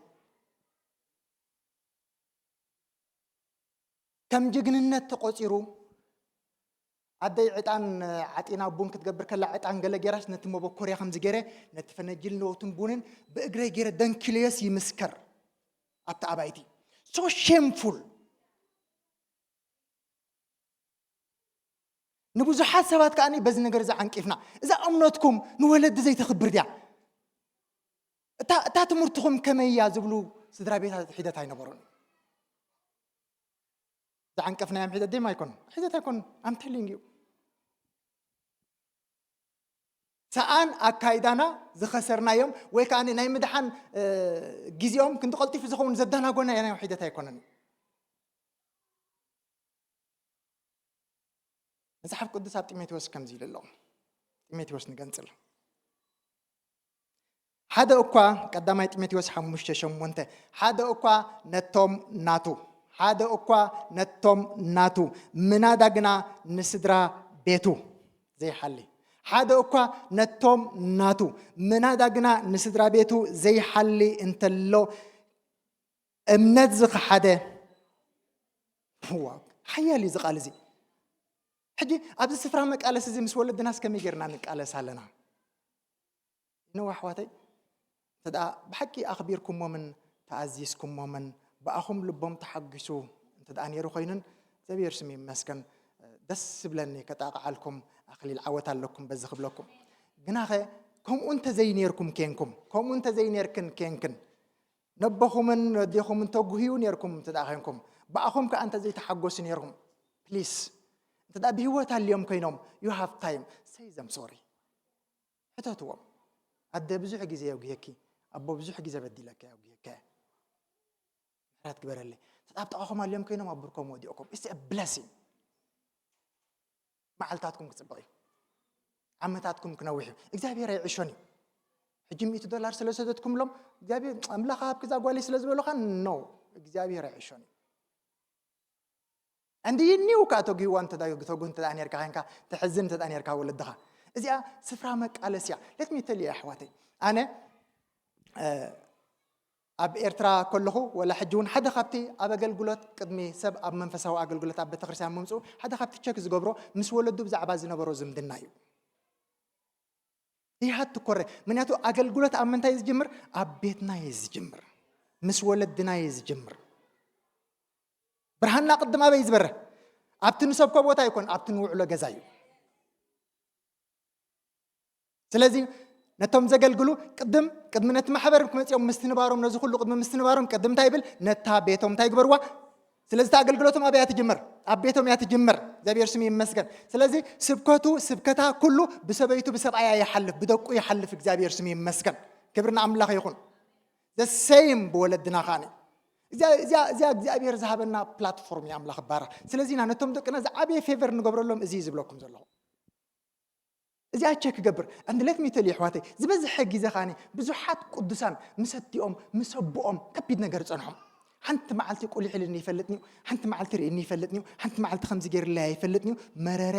ከም ጅግንነት ተቖጺሩ ኣደይ ዕጣን ዓጢና ቡን ክትገብር ከላ ዕጣን ገለ ጌራስ ነቲ መበኮርያ ከምዚ ገይረ ነቲ ፈነጅል ነወቱን ቡንን ብእግረይ ገይረ ደንኪለዮስ ይምስከር ኣብቲ ኣባይቲ። So shameful። ንብዙሓት ሰባት ከኣ በዚ ነገር እዚ ዓንቂፍና። እዛ እምነትኩም ንወለዲ ዘይተኽብር ድያ? እታ እታ ትምህርትኹም ከመይ እያ ዝብሉ ስድራ ቤታት ሒደት ኣይነበሩን። ዝዓንቀፍናዮም ሒደት ደም ኣይኮኑን። ሒደት ኣይኮኑን። I'm telling you። ሰኣን ኣካይዳና ዝኸሰርናዮም ወይ ከዓ ናይ ምድሓን ግዜኦም ክንዲ ቀልጢፉ ዝኸውን ዘዳናጎናዮም ሒደት ኣይኮነን። መጽሓፍ ቅዱስ ኣብ ጢሞቴዎስ ከምዚ ኢሉ ኣሎ። ጢሞቴዎስ ንገንጽል። ሓደ እኳ፣ ቀዳማይ ጢሞቴዎስ ሓሙሽተ ሸሞንተ፣ ሓደ እኳ ነቶም ናቱ፣ ሓደ እኳ ነቶም ናቱ፣ ምናዳ ግና ንስድራ ቤቱ ዘይሓሊ፣ ሓደ እኳ ነቶም ናቱ፣ ምናዳ ግና ንስድራ ቤቱ ዘይሓሊ እንተሎ፣ እምነት ዝኸሓደ፣ ዋው፣ ሓያል እዩ እዚ ቃል እዚ። ሕጂ ኣብዚ ስፍራ መቃለሲ እዚ ምስ ወለድናስ ከመይ ጌርና ንቃለስ ኣለና? ይነው ኣሕዋተይ፣ እንተ ደኣ ብሓቂ ኣኽቢርኩሞምን ተኣዚዝኩሞምን ብኣኹም ልቦም ተሓጒሱ እንተ ደኣ ነይሩ ኮይኑን፣ እግዚኣብሔር ስም ይመስገን፣ ደስ ዝብለኒ ከጣቕዓልኩም፣ ኣኽሊል ዓወት ኣለኩም በዚ ክብለኩም። ግናኸ ከምኡ እንተ ዘይነርኩም ኬንኩም፣ ከምኡ እንተ ዘይነርክን ኬንክን፣ ነቦኹምን ነዴኹምን ተጉህዩ ነርኩም እንተ ደኣ ኬንኩም፣ ብኣኹም ከኣ እንተ ዘይተሓጎሱ ነርኩም፣ ፕሊስ፣ እንተ ደኣ ብህይወት ኣልዮም ኮይኖም፣ you have time፣ say them sorry። ሕተትዎም። ኣደ ብዙሕ ግዜ የጉህየኪ፣ ኣቦ ብዙሕ ግዜ በዲለካ የጉህየካ። ምሕረት ግበረለይ። እንተ ደኣ ኣብ ጥቓኹም ኣልዮም ኮይኖም ኣብ ብርኮም ወዲኦኩም፣ it's a blessing። መዓልታትኩም ክጽብቕ እዩ። ዓመታትኩም ክነውሕ እዩ። እግዚኣብሔር ኣይዕሾን እዩ። ሕጂ ሚእቲ ዶላር ስለ ሰደድኩምሎም፣ እግዚኣብሔር ኣምላኽ ሃብኪ እዛ ጓለይ ስለ ዝበሉኻ፣ ኖ፣ እግዚኣብሔር ኣይዕሾን እዩ። And you knew ከኣ ተጉህዋ እንተ ዳ-፣ ተጉህ እንተ ደኣ ኔርካ፣ ኸንካ ተሕዝን እንተ ደኣ ኔርካ ወለድኻ። እዚኣ ስፍራ መቃለስያ። Let me tell you ኣሕዋተይ። ኣነ፣ እ፣ ኣብ ኤርትራ ከለኹ፣ ወላ ሕጂ እውን ሓደ ካብቲ ኣብ ኣገልግሎት ቅድሚ ሰብ ኣብ መንፈሳዊ ኣገልግሎት ኣብ ቤተክርስትያን ምምጽኡ፣ ሓደ ካብቲ ቸክ ዝገብሮ ምስ ወለዱ ብዛዕባ ዝነበሮ ዝምድና እዩ። ይሃት ትኮረ። ምክንያቱ ኣገልግሎት ኣብ ምንታይ እዩ ዝጅምር? ኣብ ቤትና እዩ ዝጅምር። ምስ ወለድና እዩ ዝጅምር። ብርሃንና ቅድም ኣበይ እዩ ዝበርህ? ኣብቲ ንሰብኮ ቦታ ኣይኮን፣ ኣብቲ ንውዕሎ ገዛ እዩ። ስለዚ ነቶም ዘገልግሉ ቅድም፣ ቅድሚ ነቲ ማሕበር ክመጽኦም ምስትንባሮም፣ ነዚ ኩሉ ቅድሚ ምስትንባሮም ቅድም እንታይ ይብል? ነታ ቤቶም እንታይ ይግበርዋ? ስለዚ እታ ኣገልግሎቶም ኣበይ እያ ትጅምር? ኣብ ቤቶም እያ ትጅምር። እግዚኣብሔር ስም ይመስገን። ስለዚ ስብከቱ፣ ስብከታ ኩሉ ብሰበይቱ ብሰብኣያ ይሓልፍ፣ ብደቁ ይሓልፍ። እግዚኣብሔር ስም ይመስገን። ክብሪ ንኣምላኽ ይኹን። The same ብወለድና ከኣኒ። እዚኣ እግዚኣብሔር ዝሃበና ፕላትፎርም እዩ ኣምላኽ ባራ። ስለዚ ኢና ነቶም ደቅና ዝዓበየ ፌቨር ንገብረሎም እዚ እዩ ዝብለኩም ዘለኹ። እዚኣ ቸክ ክገብር ኣንድለት ሚተል ኣሕዋተይ ዝበዝሐ ግዜ ኸዓኒ ብዙሓት ቅዱሳን ምስ ኣዲኦም ምስ ኣቦኦም ከቢድ ነገር ጸንሖም። ሓንቲ መዓልቲ ቁሊሕ ኢልኒ ይፈልጥኒ እዩ፣ ሓንቲ መዓልቲ ርእኒ ይፈልጥኒ እዩ፣ ሓንቲ መዓልቲ ከምዚ ገይርለይ ኣይፈልጥኒ እዩ። መረረ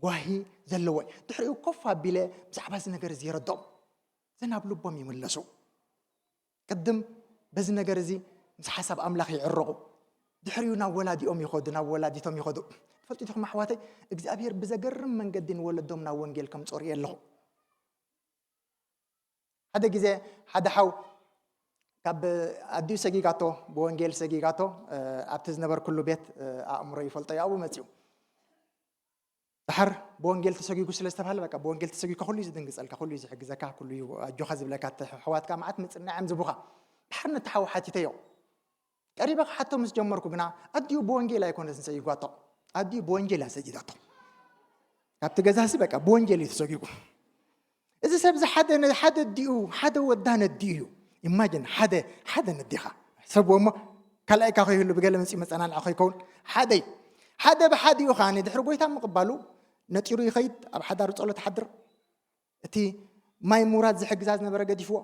ጓሂ ዘለዎ እዩ። ድሕሪኡ ኮፍ ኣቢለ ብዛዕባ እዚ ነገር እዚ የረድኦም። ዘናብ ልቦም ይምለሱ። ቅድም በዚ ነገር እዚ ምስ ሓሳብ ኣምላኽ ይዕረቑ። ድሕሪኡ ናብ ወላዲኦም ይኸዱ፣ ናብ ወላዲቶም ይኸዱ። ትፈልጡ ኢኹም ኣሕዋተይ፣ እግዚኣብሔር ብዘገርም መንገዲ ንወለዶም ናብ ወንጌል ከም ጾር ኣለኹ። ሓደ ግዜ ሓደ ሓው ካብ ኣዲኡ ሰጊጋቶ፣ ብወንጌል ሰጊጋቶ ኣብቲ ዝነበርኩሉ ቤት ኣእምሮ ይፈልጦ ኣብኡ መፅኡ። ድሓር ብወንጌል ተሰጊጉ ስለ ዝተባሃለ በቃ ብወንጌል ተሰጊግካ ኩሉ እዩ ዝድንግፀልካ፣ ኩሉ እዩ ዝሕግዘካ፣ ኩሉ እዩ ኣጆኻ ዝብለካ፣ ኣሕዋትካ መዓት ምፅናዕም ዝቡኻ። ድሓር ነቲ ሓው ሓቲተዮ። ቀሪበ ክሓቶ ምስ ጀመርኩ ግና ኣዲኡ ብወንጌል ኣይኮነትን ሰጊጓቶ፣ ኣዲኡ ብወንጌል እያ ሰጊዳቶ። ካብቲ ገዛሲ በቃ ብወንጌል እዩ ተሰጊጉ። እዚ ሰብ እዚ ሓደ ሓደ ኣዲኡ ሓደ ወዳ ነዲኡ እዩ። ኢማጅን ሓደ ሓደ ነዲኻ ሰብዎ እሞ ካልኣይካ ከይህሉ ብገለ መፂኡ መፀናንዒ ከይከውን ሓደይ ሓደ ብሓዲኡ ከዓ ድሕሪ ጎይታ ምቕባሉ ነጢሩ ይኸይድ፣ ኣብ ሓዳሩ ፀሎት ሓድር። እቲ ማይ ምውራድ ዝሕግዛ ዝነበረ ገዲፍዎ፣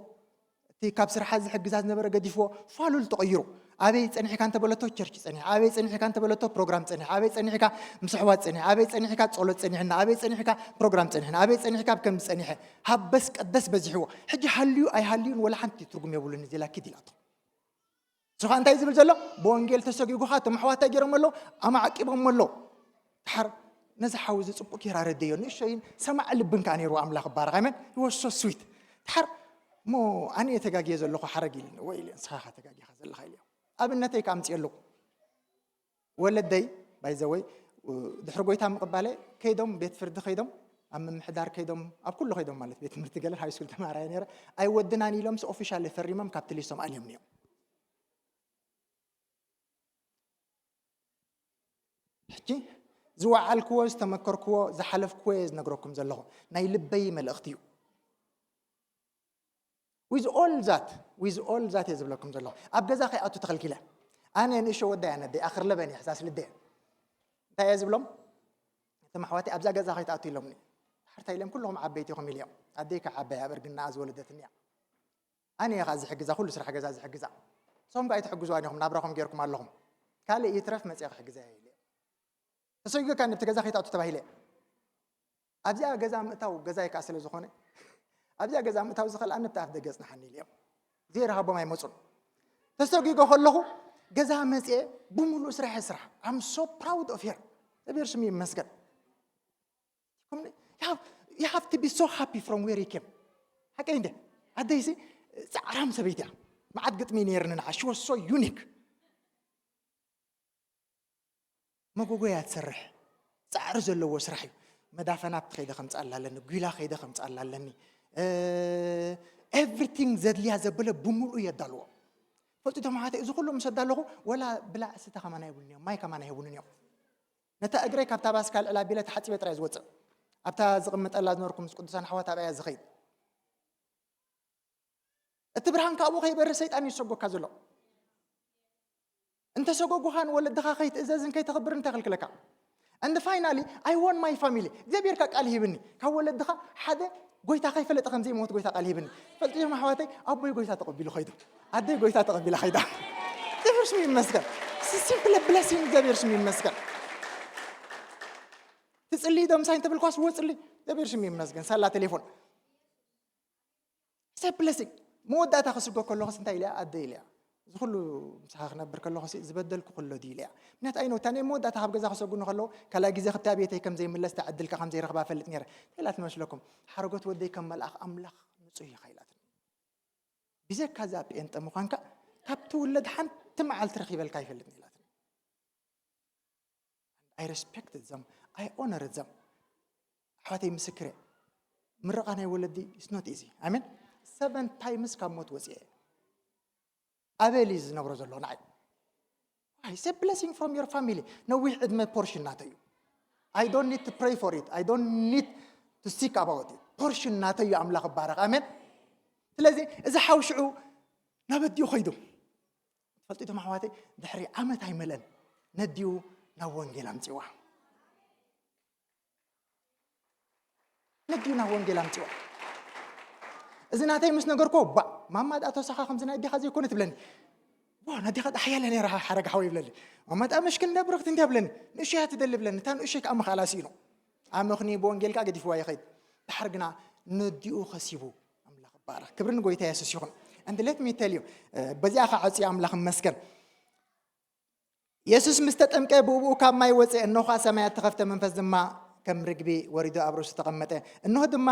እቲ ካብ ስርሓ ዝሕግዛ ዝነበረ ገዲፍዎ ፋሉል ተቐይሩ። ኣበይ ጸኒሕካ እንተበለቶ ቸርች ጸኒሕ፣ ኣበይ ጸኒሕካ እንተበለቶ ፕሮግራም ጸኒሕ፣ ኣበይ ጸኒሕካ ምስ ኣሕዋት ጸኒሕ፣ ኣበይ ጸኒሕካ ጸሎት ጸኒሕና፣ ኣበይ ጸኒሕካ ፕሮግራም ጸኒሕና፣ ኣበይ ጸኒሕካ ኣብ ከምዚ ጸኒሐ። ሃበስ ቀደስ በዚሕዎ። ሕጂ ሃልዩ ኣይሃልዩን ወላ ሓንቲ ትርጉም የብሉን እዚ ላኪድ ኢላቶ። ንሱ ኸኣ እንታይ ዝብል ዘሎ? ብወንጌል ተሰጊጉኻ እቶም ኣሕዋት እንታይ ገይሮም ኣለዉ? ኣማዕቂቦም ኣለዉ። ድሓር ነዚ ሓው እዚ ጽቡቅ ጌራ ረደዮ። ንእሸይን ሰማዕ ልብን ከኣ ነይርዎ። ኣምላኽ ይባረኽ። ኣሜን። He was so sweet። ድሓር እሞ ኣነ እየ ተጋግየ ዘለኹ ሓረግ ኢልኒ። ወይ ኢለ ንስኻ ኢኻ ተጋጊኻ ዘለኻ ኢለዮ። ኣብነተይ ከኣ ኣምጽእ ኣለኹ። ወለደይ ባይዘወይ ድሕሪ ጎይታ ምቕባለ ከይዶም ቤት ፍርዲ ከይዶም ኣብ ምምሕዳር ከይዶም ኣብ ኩሉ ከይዶም ማለት ቤት ትምህርቲ ገለን ሃይ ስኩል ተማሃራይ ነይረ ኣይወድናን ኢሎምስ ኦፊሻል ፈሪሞም ካብቲ ሊሶም ኣልዮም እዮም። ሕጂ ዝወዓልክዎ ዝተመከርክዎ ዝሓለፍክዎ እየ ዝነግረኩም ዘለኹ። ናይ ልበይ መልእኽቲ እዩ። With all that, with all that እየ ዝብለኩም ዘለኹ። ኣብ ገዛ ከይኣቱ ተኸልኪለ። ኣነ ንእሾ ወዳይ ኣነ ኣደይ ኣኽርለበን እየ ሕሳስ ልደ። እንታይ እየ ዝብሎም? እቶም ኣሕዋተይ ኣብዛ ገዛ ከይትኣቱ ኢሎምኒ። ሓርታ ኢሎም ኩልኹም ዓበይቲ ኢኹም ኢልዮም። ኣደይ ከዓ ዓባይ ኣብ እርግናኣ ዝወለደትኒ እያ። ኣነ እየ ከዓ ዝሕግዛ ኩሉ ስራሕ ገዛ ዝሕግዛ። ንስኹም ከዓ ኣይትሕግዝዋን ኢኹም ናብራኹም ጌርኩም ኣለኹም። ካልእ ይትረፍ መፅየ ክሕግዛ እየ ኢለ። ተሰጊገካ ንብቲ ገዛ ከይትኣቱ ተባሂለ። ኣብዚኣ ገዛ ምእታው ገዛይ ከዓ ስለ ዝኾነ ኣብዚኣ ገዛ ምእታው ዝኽእል ኣነ ብቲ ኣፍ ደገ ፅናሓኒ ኢለዮም። ዘይረሃቦም ኣይመፁን። ተሰጊጎ ከለኹ ገዛ መፅየ ብምሉእ ስራሕ ስራሕ I'm so proud of her። እግዚኣብሔር ስም ይመስገን። You have to be so happy from where you came። ሓቀይ እንደ ኣደይሲ ፃዕራም ሰበይቲ እያ። መዓት ግጥሚ ነይርኒ ንዓ she was so unique። መጎጎ እያ ትሰርሕ። ፃዕሪ ዘለዎ ስራሕ እዩ። መዳፈናት ከይደ ከምፅኣላ ኣለኒ፣ ጒላ ከይደ ከምፅኣላ ኣለኒ። ኤቭሪቲንግ ዘድልያ ዘበለ ብምሉእ የዳልዎ። ፈልጡ ተማሓተ እዚ ኩሉ ምስ ኣዳለኹ ወላ ብላዕ ስተ ከማን ኣይብሉን እዮም፣ ማይ ከማን ኣይህቡንን እዮም። ነታ እግረይ ካብታ ባስካ ልዕል ኣቢለ ተሓፂበ ጥራይ ዝወፅእ ኣብታ ዝቕምጠላ ዝነበርኩ ምስ ቅዱሳን ኣሕዋት ኣብያ ዝኸይድ እቲ ብርሃን ካብኡ ከይበርህ ሰይጣን እዩ ዝሰጎካ ዘሎ። እንተሰጎጉኻ ንወለድኻ ከይትእዘዝን ከይተኽብርን እንታይ ከልክለካ? And finally I won my family። እግዚኣብሔር ካ ቃል ሂብኒ ካብ ወለድኻ ሓደ ጎይታ ከይፈለጠ ከም ዘይሞት ጎይታ ቃል ሂብኒ። ፈልጥዮም ኣሕዋተይ ኣቦይ ጎይታ ተቐቢሉ ኸይዱ፣ ኣደይ ጎይታ ተቐቢላ ኸይዳ። እግዚኣብሔር ስሙ ይመስገን። ሲምፕል ብለሲንግ። እግዚኣብሔር ስሙ ይመስገን። ትጽልይ ዶ ምሳይ እንተብልኳስ ወጽልይ። እግዚኣብሔር ስሙ ይመስገን። ሳላ ቴሌፎን ሰብ ብለሲንግ። መወዳእታ ክስጎ ከለኹስ እንታይ ኢለያ? ኣደ ኢለያ። እዚ ኩሉ ምሳኻ ክነብር ከለኹ ዝበደልኩ ኩሎ ድዩ ኢለያ? ምክንያቱ ኣይነው እታ ናይ መወዳእታ ካብ ገዛ ክሰጉ ንከለዉ ካልኣይ ግዜ ክብቲ ቤተይ ከም ዘይምለስ እታ ዕድልካ ከም ዘይረኽባ ፈልጥ ነይረ። እንታይ ኢላ ትመስለኩም? ሓረጎት ወደይ ከም መልኣኽ ኣምላኽ ንጹህ ኢኻ ኢላትኒ። ብዘካ እዛ ጴንጠ ምዃንካ ካብ ትውለድ ሓንቲ መዓልቲ ረኺበልካ ኣይፈልጥን ኢላትኒ። I respected them, I honored them። ኣሕዋተይ ምስክር እየ። ምርቓ ናይ ወለዲ is not easy። ኣሜን። ሰቨን ታይምስ ካብ ሞት ወፅየ እየ። ኣበል እዩ ዝነብሮ ዘሎ ንዓይ። Why? It's a blessing from your family። ነዊሕ ዕድመ ፖርሽን ናተይ እዩ። I don't need to pray for it. I don't need to seek about it። ፖርሽን ናተይ እዩ። ኣምላኽ ይባረኽ። ኣሜን። ስለዚ እዚ ሓው ሽዑ ናብ ኣዲኡ ኸይዱ ትፈልጡ ቶም ኣሕዋተይ፣ ድሕሪ ዓመት ኣይመልአን ነዲኡ ናብ ወንጌል ኣምፅዋ። ነዲኡ ናብ ወንጌል ኣምፅዋ። እዚ ናተይ ምስ ነገርኮ፣ ባ ማማ ዳ ተወሳኻ ከምዚ ናይ ኣዴኻ ዘይኮነ ትብለኒ። ዋ ናዴኻ ዳሕያለ ነራ ሓረግ ሓወይ ይብለኒ። ማማ ዳ ምሽክል ነብርኽት እንዲያ ብለኒ። ንእሽያ ትደሊ ብለኒ። እታ ንእሽይ ከዓ መኻላ ስኢኑ ኣመኽኒ ብወንጌል ከዓ ገዲፍዋ ይኸይድ። ድሓር ግና ነዲኡ ኸሲቡ። ኣምላኽ ይባረኽ። ክብሪ ንጎይታ የሱስ ይኹን። And let me tell you, በዚኣ ከዓ ዓፅዩ ኣምላኽ መስገን። የሱስ ምስ ተጠምቀ ብእኡ ካብ ማይ ወፀ። እነሆ ኸዓ ሰማያት ተኸፍተ፣ መንፈስ ድማ ከም ርግቢ ወሪዱ ኣብ ርእሱ ተቐመጠ። እነሆ ድማ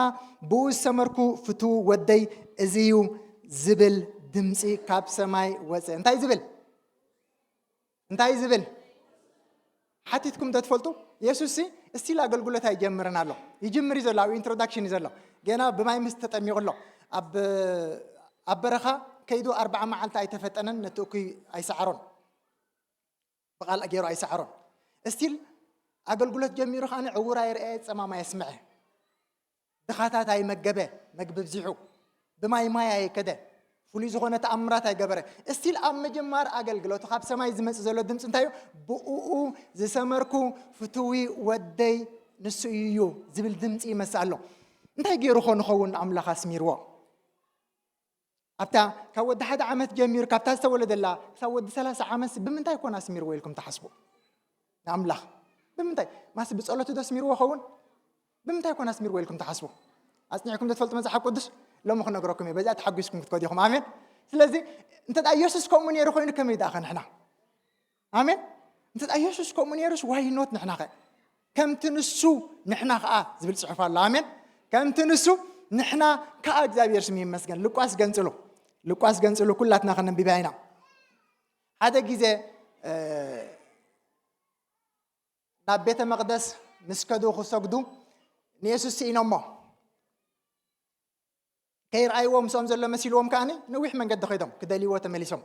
ብኡ ዝሰመርኩ ፍትዉ ወደይ እዚ እዩ ዝብል ድምፂ ካብ ሰማይ ወፀ። እንታይ ዝብል? እንታይ ዝብል? ሓቲትኩም ዶ ትፈልጡ? የሱስ እስቲል ኣገልግሎት ኣይጀምርን ኣሎ። ይጅምር እዩ ዘሎ፣ ኣብ ኢንትሮዳክሽን እዩ ዘሎ። ገና ብማይ ምስ ተጠሚቑ ኣሎ። ኣብ ኣብ በረኻ ከይዱ ኣርባዓ መዓልቲ ኣይተፈጠነን፣ ነቲ እኩይ ኣይሰዓሮን። ብቓል ገይሩ ኣይሰዓሮን። እስቲል ኣገልግሎት ጀሚሩ ከኣ ዕውር ኣይርኣየ፣ ጸማም ኣየስምዐ፣ ድኻታት ኣይመገበ፣ መግቢ ብዚሑ፣ ብማይ ማይ ኣየከደ፣ ፍሉይ ዝኾነ ተኣምራት ኣይገበረ። እስቲል ኣብ ምጅማር ኣገልግሎቱ ካብ ሰማይ ዝመጽእ ዘሎ ድምፂ እንታይ እዩ? ብእኡ ዝሰመርኩ ፍትዊ ወደይ ንሱ እዩ ዝብል ድምፂ ይመጽእ ኣሎ። እንታይ ገይሩ ኾን ኸውን ኣምላኽ ኣስሚርዎ? ኣብታ ካብ ወዲ ሓደ ዓመት ጀሚሩ ካብታ ዝተወለደላ ክሳብ ወዲ ሰላሳ ዓመት ብምንታይ ኮን ኣስሚርዎ ኢልኩም ትሓስቡ? ንኣምላኽ ብምንታይ? ማስ ብጸሎቱ ዶ ኣስሚርዎ ኸውን? ብምንታይ ኮን ኣስሚርዎ ኢልኩም ትሓስቡ? ኣጽኒዕኩም ዶ ትፈልጡ መጽሓፍ ቅዱስ? ሎሚ ክነግረኩም እየ። በዚኣ ተሓጒስኩም ክትከዱ ኢኹም። ኣሜን። ስለዚ እንተ ደኣ ኢየሱስ ከምኡ ነይሩ ኮይኑ ከመይ ደኣ ንሕና? ኣሜን። እንተ ደኣ ኢየሱስ ከምኡ ነይሩስ ዋይ ኖት ንሕና ኸ? ከምቲ ንሱ ንሕና ኸኣ ዝብል ጽሑፍ ኣሎ። ኣሜን። ከምቲ ንሱ ንሕና ከኣ እግዚኣብሔር ስም ይመስገን። ሉቃስ ገንጽሉ። ሉቃስ ገንጽሉ ኩላትና ከነንብባ ኢና። ሓደ ግዜ፣ እ፣ ናብ ቤተ መቕደስ ምስ ከዱ ክሰግዱ ንየሱስ ስኢኖሞ። ከይረኣይዎ ምስኦም ዘሎ መሲልዎም ከኣኒ ነዊሕ መንገዲ ከይዶም ክደልይዎ ተመሊሶም።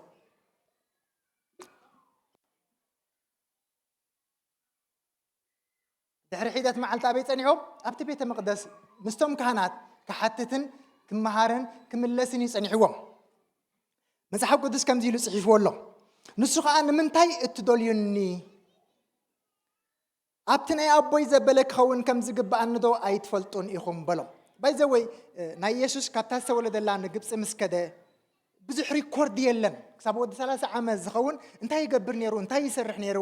ድሕሪ ሒደት መዓልቲ ኣበይ ጸኒሖም? ኣብቲ ቤተ መቕደስ ምስቶም ካህናት ክሓትትን ክመሃርን ክምለስን እዩ ጸኒሕዎም። መጽሓፍ ቅዱስ ከምዚ ኢሉ ጽሒፍዎ ኣሎ። ንሱ ኸኣ ንምንታይ እትደልዩኒ? ኣብቲ ናይ ኣቦይ ዘበለ ክኸውን ከም ዝግብኣኒ ዶ ኣይትፈልጡን ኢኹም በሎም። ባይዘወይ ናይ የሱስ ካብታ ዝተወለደላ ንግብፂ ምስ ከደ ብዙሕ ሪኮርድ የለን። ክሳብ ወዲ ሰላሳ ዓመት ዝኸውን እንታይ ይገብር ነይሩ፣ እንታይ ይሰርሕ ነይሩ፣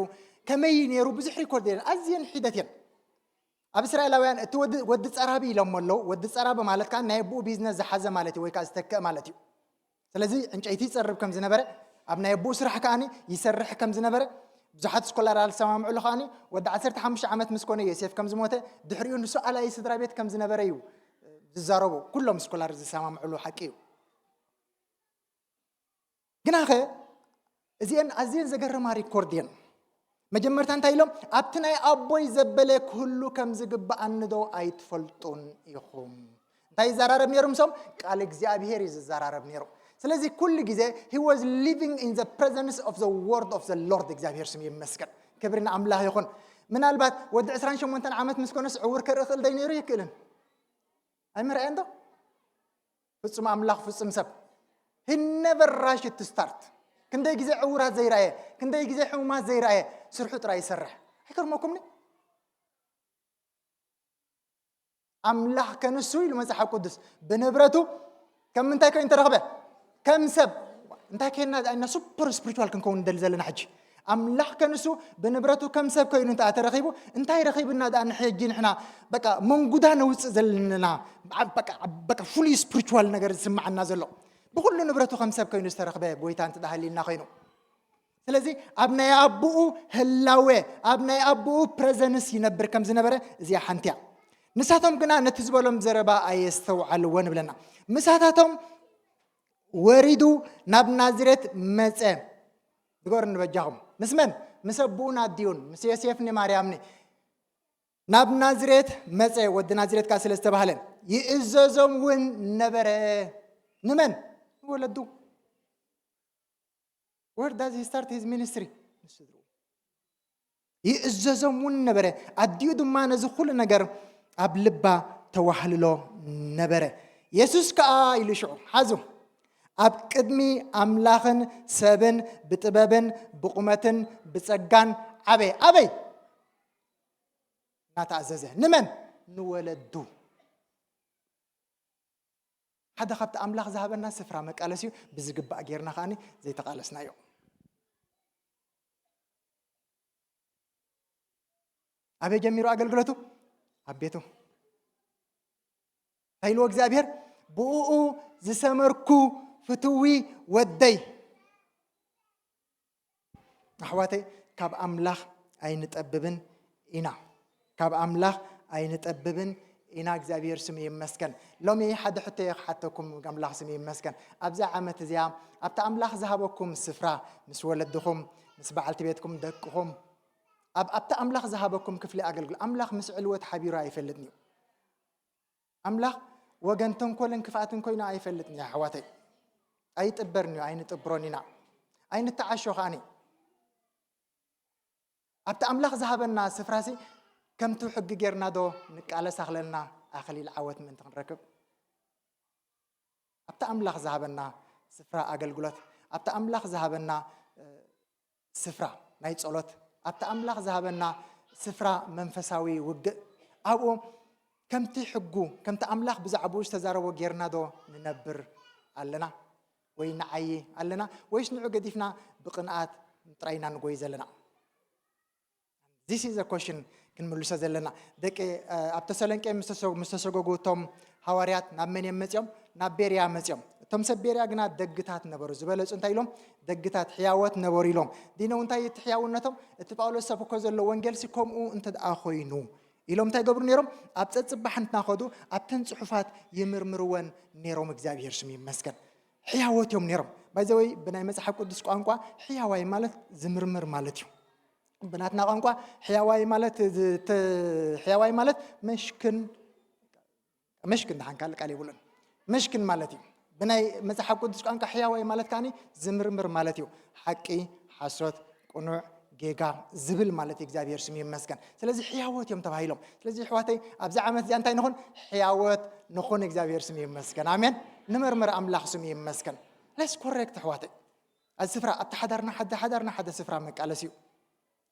ከመይ ነይሩ ብዙሕ ሪኮርድ የለን። ኣዝየን ሒደት እየን። ኣብ እስራኤላውያን እቲ ወዲ፣ ወዲ ጸራቢ ኢሎሞ ኣለዉ። ወዲ ጸራቢ ማለት ከዓ ናይ ኣቦኡ ቢዝነስ ዝሓዘ ማለት እዩ፣ ወይ ከዓ ዝተክአ ማለት እዩ። ስለዚ ዕንጨይቲ ይጸርብ ከም ዝነበረ፣ ኣብ ናይ ኣቦኡ ስራሕ ከኣኒ ይሰርሕ ከም ዝነበረ፣ ብዙሓት ስኮላር ዝሰማምዕሉ ከኣኒ ወዲ ዓሰርተ ሓሙሽተ ዓመት ምስ ኮነ ዮሴፍ ከም ዝሞተ፣ ድሕሪኡ ንሱ ኣላይ ስድራ ቤት ከም ዝነበረ እዩ ዝዛረቡ ኩሎም ስኮላር ዝሰማምዕሉ ሓቂ እዩ። ግናኸ እዚአን ኣዝየን ዘገርማ ሪኮርድ እየን። መጀመርታ እንታይ ኢሎም? ኣብቲ ናይ ኣቦይ ዘበለ ክህሉ ከም ዝግብኣኒ ዶ ኣይትፈልጡን ኢኹም? እንታይ ይዘራረብ ነይሩ? ምሶም ቃል እግዚኣብሔር እዩ ዝዘራረብ ነይሩ። ስለዚ ኩሉ ግዜ he was living in the presence of the word of the Lord። እግዚኣብሔር ስም ይመስገን። ክብሪ ንኣምላኽ ይኹን። ምናልባት ወዲ ዕስራን ሸሞንተን ዓመት ምስ ኮነስ ዕውር ከርኢ ክእል ዶ ነይሩ? ይክእልን። ኣይመርኣየን ዶ? ፍጹም ኣምላኽ ፍጹም ሰብ። He never rush to start። ክንደይ ግዜ ዕውራት ዘይረኣየ፣ ክንደይ ግዜ ሕሙማት ዘይረኣየ፣ ስርሑ ጥራይ ይሰርሕ። ኣይገርመኩምኒ? ኣምላኽ ከንሱ ኢሉ መጽሓፍ ቅዱስ ብንብረቱ ከም ምንታይ ኮይኑ ተረኽበ? ከም ሰብ። እንታይ ከና ዳእና ሱፐር ስፒሪቹዋል ክንከውን እንደሊ ዘለና ሕጂ? ኣምላኽ ከንሱ ብንብረቱ ከም ሰብ ኮይኑ እንተ ተረኺቡ እንታይ ረኺብና ዳኣ ንሕጂ ንሕና በቃ መንጉዳ ነውፅእ ዘለና በቃ ፍሉይ ስፒሪቹዋል ነገር ዝስማዓና ዘሎ? ብኩሉ ንብረቱ ከም ሰብ ኮይኑ ዝተረኽበ ጎይታ እንተ ዳሃሊና ኮይኑ ስለዚ ኣብ ናይ ኣቦኡ ህላዌ ኣብ ናይ ኣቦኡ ፕረዘንስ ይነብር ከም ዝነበረ እዚኣ ሓንቲ እያ። ንሳቶም ግና ነቲ ዝበሎም ዘረባ ኣየስተውዓልዎን ይብለና። ምሳታቶም ወሪዱ ናብ ናዝሬት መጸ። ንገሩኒ በጃኹም፣ ምስ መን? ምስ ኣቦኡን ኣዲኡን፣ ምስ ዮሴፍን ማርያምኒ። ናብ ናዝሬት መጸ፣ ወዲ ናዝሬት ከኣ ስለ ዝተባህለ ይእዘዞም እውን ነበረ። ንመን? ንወለዱ። Where does he start his ministry? ንስድርኡ ይእዘዞም እውን ነበረ። ኣዲኡ ድማ ነዚ ኩሉ ነገር ኣብ ልባ ተዋህልሎ ነበረ። የሱስ ከኣ ኢሉ ሽዑ ሓዙ ኣብ ቅድሚ ኣምላኽን ሰብን ብጥበብን ብቑመትን ብጸጋን ዓበየ። ኣበይ? እናተኣዘዘ። ንመን? ንወለዱ። ሓደ ካብቲ ኣምላኽ ዝሃበና ስፍራ መቃለሲ እዩ። ብዝግባእ ጌርና ከኣኒ ዘይተቓለስናዮ። ኣበይ ጀሚሩ ኣገልግሎቱ? ኣብ ቤቱ። እንታይ ኢልዎ እግዚኣብሔር? ብእኡ ዝሰመርኩ ፍትዊ ወደይ። ኣሕዋተይ፣ ካብ ኣምላኽ ኣይንጠብብን ኢና። ካብ ኣምላኽ ኣይንጠብብን ኢና። እግዚኣብሔር ስሙ ይመስገን። ሎሚ ሓደ ሕቶ እየ ክሓተኩም፣ ኣምላኽ ስሙ ይመስገን። ኣብዛ ዓመት እዚኣ ኣብቲ ኣምላኽ ዝሃበኩም ስፍራ ምስ ወለድኹም፣ ምስ በዓልቲ ቤትኩም፣ ደቅኹም፣ ኣብ ኣብቲ ኣምላኽ ዝሃበኩም ክፍሊ ኣገልግሎ ኣምላኽ ምስ ዕልወት ሓቢሩ ኣይፈልጥን እዩ። ኣምላኽ ወገን ተንኮልን ክፍኣትን ኮይኑ ኣይፈልጥን እዩ ኣሕዋተይ። ኣይጥበርን እዩ፣ ኣይንጥብሮን ኢና። ኣይንተዓሾ ከኣኒ። ኣብቲ ኣምላኽ ዝሃበና ስፍራሲ ከምቲ ሕጊ ጌርና ዶ ንቃለስ ኣኽለልና ኣኽሊል ዓወት ምእንቲ ክንረክብ? ኣብቲ ኣምላኽ ዝሃበና ስፍራ ኣገልግሎት፣ ኣብቲ ኣምላኽ ዝሃበና፣ እ፣ ስፍራ ናይ ጸሎት፣ ኣብቲ ኣምላኽ ዝሃበና ስፍራ መንፈሳዊ ውግእ፣ ኣብኡ ከምቲ ሕጉ፣ ከምቲ ኣምላኽ ብዛዕባኡ ዝተዛረቦ ጌርና ዶ ንነብር ኣለና? ወይ ንዓዪ ኣለና? ወይስ ንዑ ገዲፍና ብቕንኣት ጥራይ ኢና ንጎይ ዘለና? This is a question ክንምልሶ ዘለና። ደቂ፣ እ፣ ኣብ ተሰሎንቄ ምስ ተሰ-፣ ምስ ተሰጎጉ እቶም ሃዋርያት ናብ መን እዮም መጺኦም? ናብ ቤርያ መጺኦም። እቶም ሰብ ቤርያ ግና ደግታት ነበሩ። ዝበለጹ እንታይ ኢሎም? ደግታት፣ ሕያዎት ነበሩ ኢሎም። ዲነው እንታይ እቲ ሕያውነቶም? እቲ ጳውሎስ ሰብኮ ዘሎ ወንጌልሲ ከምኡ እንተ ደኣ ኮይኑ ኢሎም እንታይ ገብሩ ነይሮም? ኣብ ጸጽባሕ እናኸዱ ኣብተን ጽሑፋት ይምርምርወን ነይሮም። እግዚኣብሔር ስም ይመስገን። ሕያዎት እዮም ነይሮም። ባይዘወይ ብናይ መጽሓፍ ቅዱስ ቋንቋ ሕያዋይ ማለት ዝምርምር ማለት እዩ። ብናትና ቋንቋ ሕያዋይ ማለት ዝ-፣ ተ-፣ ሕያዋይ ማለት መሽክን፣ መሽክን ደሓን ካልእ ቃል የብሉን። መሽክን ማለት እዩ። ብናይ መጽሓፍ ቅዱስ ቋንቋ ሕያዋይ ማለት ከኣኒ ዝምርምር ማለት እዩ። ሓቂ፣ ሓሶት፣ ቅኑዕ፣ ጌጋ ዝብል ማለት እዩ። እግዚኣብሔር ስም ይመስገን። ስለዚ ሕያዎት እዮም ተባሂሎም። ስለዚ ኣሕዋተይ ኣብዚ ዓመት እዚኣ እንታይ ንኹን? ሕያዎት ንኹን። እግዚኣብሔር ስም ይመስገን። ኣሜን። ንመርምር ኣምላኽ ስም ይመስገን። Let's correct ኣሕዋተይ። ኣብዚ ስፍራ ኣብቲ ሓዳርና ሓደ፣ ሓዳርና ሓደ ስፍራ መቃለስ እዩ።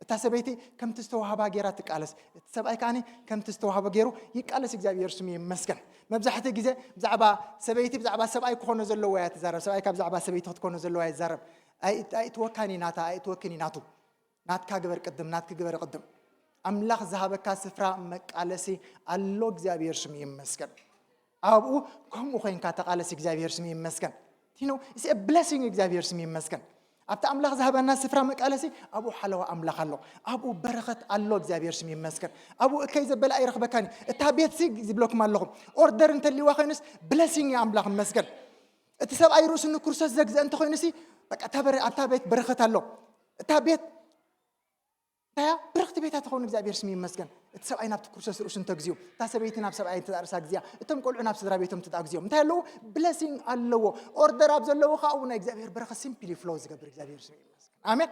እታ ሰበይቲ ከምቲ ዝተዋህባ ጌራ ትቃለስ፣ እቲ ሰብኣይ ከኣኒ ከምቲ ዝተዋህቦ ጌሩ ይቃለስ። እግዚኣብሔር ስሙ ይመስገን። መብዛሕትኡ ግዜ ብዛዕባ ሰበይቲ፣ ብዛዕባ ሰብኣይ ክኾኖ ዘለዎ እያ ትዛረብ። ሰብኣይ ካብ ብዛዕባ ሰበይቲ ክትኮኖ ዘለዋ እያ ትዛረብ። ኣይ-፣ ኣይእትወካን እዩ ናታ፣ ኣይእትወክን እዩ ናቱ። ናትካ ግበር ቅድም፣ ናትኪ ግበር ቅድም። ኣምላኽ ዝሃበካ ስፍራ መቃለሲ ኣሎ። እግዚኣብሔር ስሙ ይመስገን። ኣብኡ ከምኡ ኮይንካ ተቃለስ። እግዚኣብሔር ስሙ ይመስገን። You know, it's a blessing። እግዚኣብሔር ስሙ ይመስገን። ኣብቲ ኣምላኽ ዝሃበና ስፍራ መቃለሲ ኣብኡ ሓለዋ ኣምላኽ ኣሎ። ኣብኡ በረኸት ኣሎ። እግዚኣብሔር ስሙ ይመስገን። ኣብኡ እከይ ዘበለ ኣይረኽበካን እዩ። እታ ቤትሲ ዝብለኩም ኣለኹም፣ ኦርደር እንተልዋ ኮይኑስ ብለሲንግ እዩ። ኣምላኽ ይመስገን። እቲ ሰብኣይ ርእሱ ንክርስቶስ ዘግዘ እንተኮይኑሲ በቃ እታ በረ-፣ ኣብታ ቤት በረኸት ኣሎ። እታ ቤት እንታይ እያ? ብርኽቲ ቤታ ትኸውን። እግዚኣብሔር ስም ይመስገን። እቲ ሰብኣይ ናብቲ ክርስቶስ ርእሱ እንተግዚኡ፣ እታ ሰበይቲ ናብ ሰብኣይ እንተ ርእሳግዚኣ፣ እቶም ቆልዑ ናብ ስድራ ቤቶም እንተ ግዚኦም፣ እንታይ ኣለዎ? ብለሲንግ ኣለዎ። ኦርደር ኣብ ዘለዎ ከኣ ናይ እግዚኣብሔር በረኸት ሲምፕሊ ፍሎ ዝገብር እግዚኣብሔር ስም ይመስገን። ኣሜን።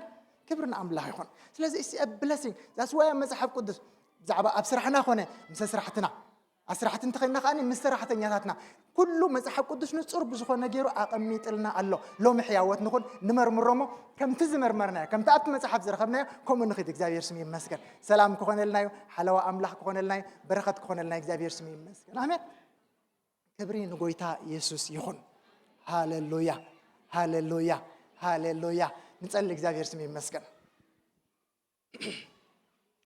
ክብሪ ንኣምላኽ ይኹን። ስለዚ it's a blessing። That's why ኣብ መጽሓፍ ቅዱስ ብዛዕባ ኣብ ስራሕና ኮነ ምስ ስራሕትና፣ ኣስራሕቲ እንተኾይንና ከኣ ምስ ሰራሕተኛታትና ኩሉ መጽሓፍ ቅዱስ ንጹር ብዝኾነ ገይሩ ኣቐሚጥልና ኣሎ። ሎሚ ሕያዎት ንኹን፣ ንመርምሮ እሞ ከምቲ ዝመርመርናዮ፣ ከምቲ ኣብቲ መጽሓፍ ዝረኸብናዮ ከምኡ ንኺድ። እግዚኣብሔር ስም ይመስገን። ሰላም ክኾነልና እዩ፣ ሓለዋ ኣምላኽ ክኾነልና እዩ፣ በረኸት ክኾነልና እዩ። እግዚኣብሔር ስም ይመስገን። ኣሜን። ክብሪ ንጎይታ የሱስ ይኹን። ሃሌሉያ፣ ሃሌሉያ፣ ሃሌሉያ። ንጸሊ። እግዚኣብሔር ስም ይመስገን።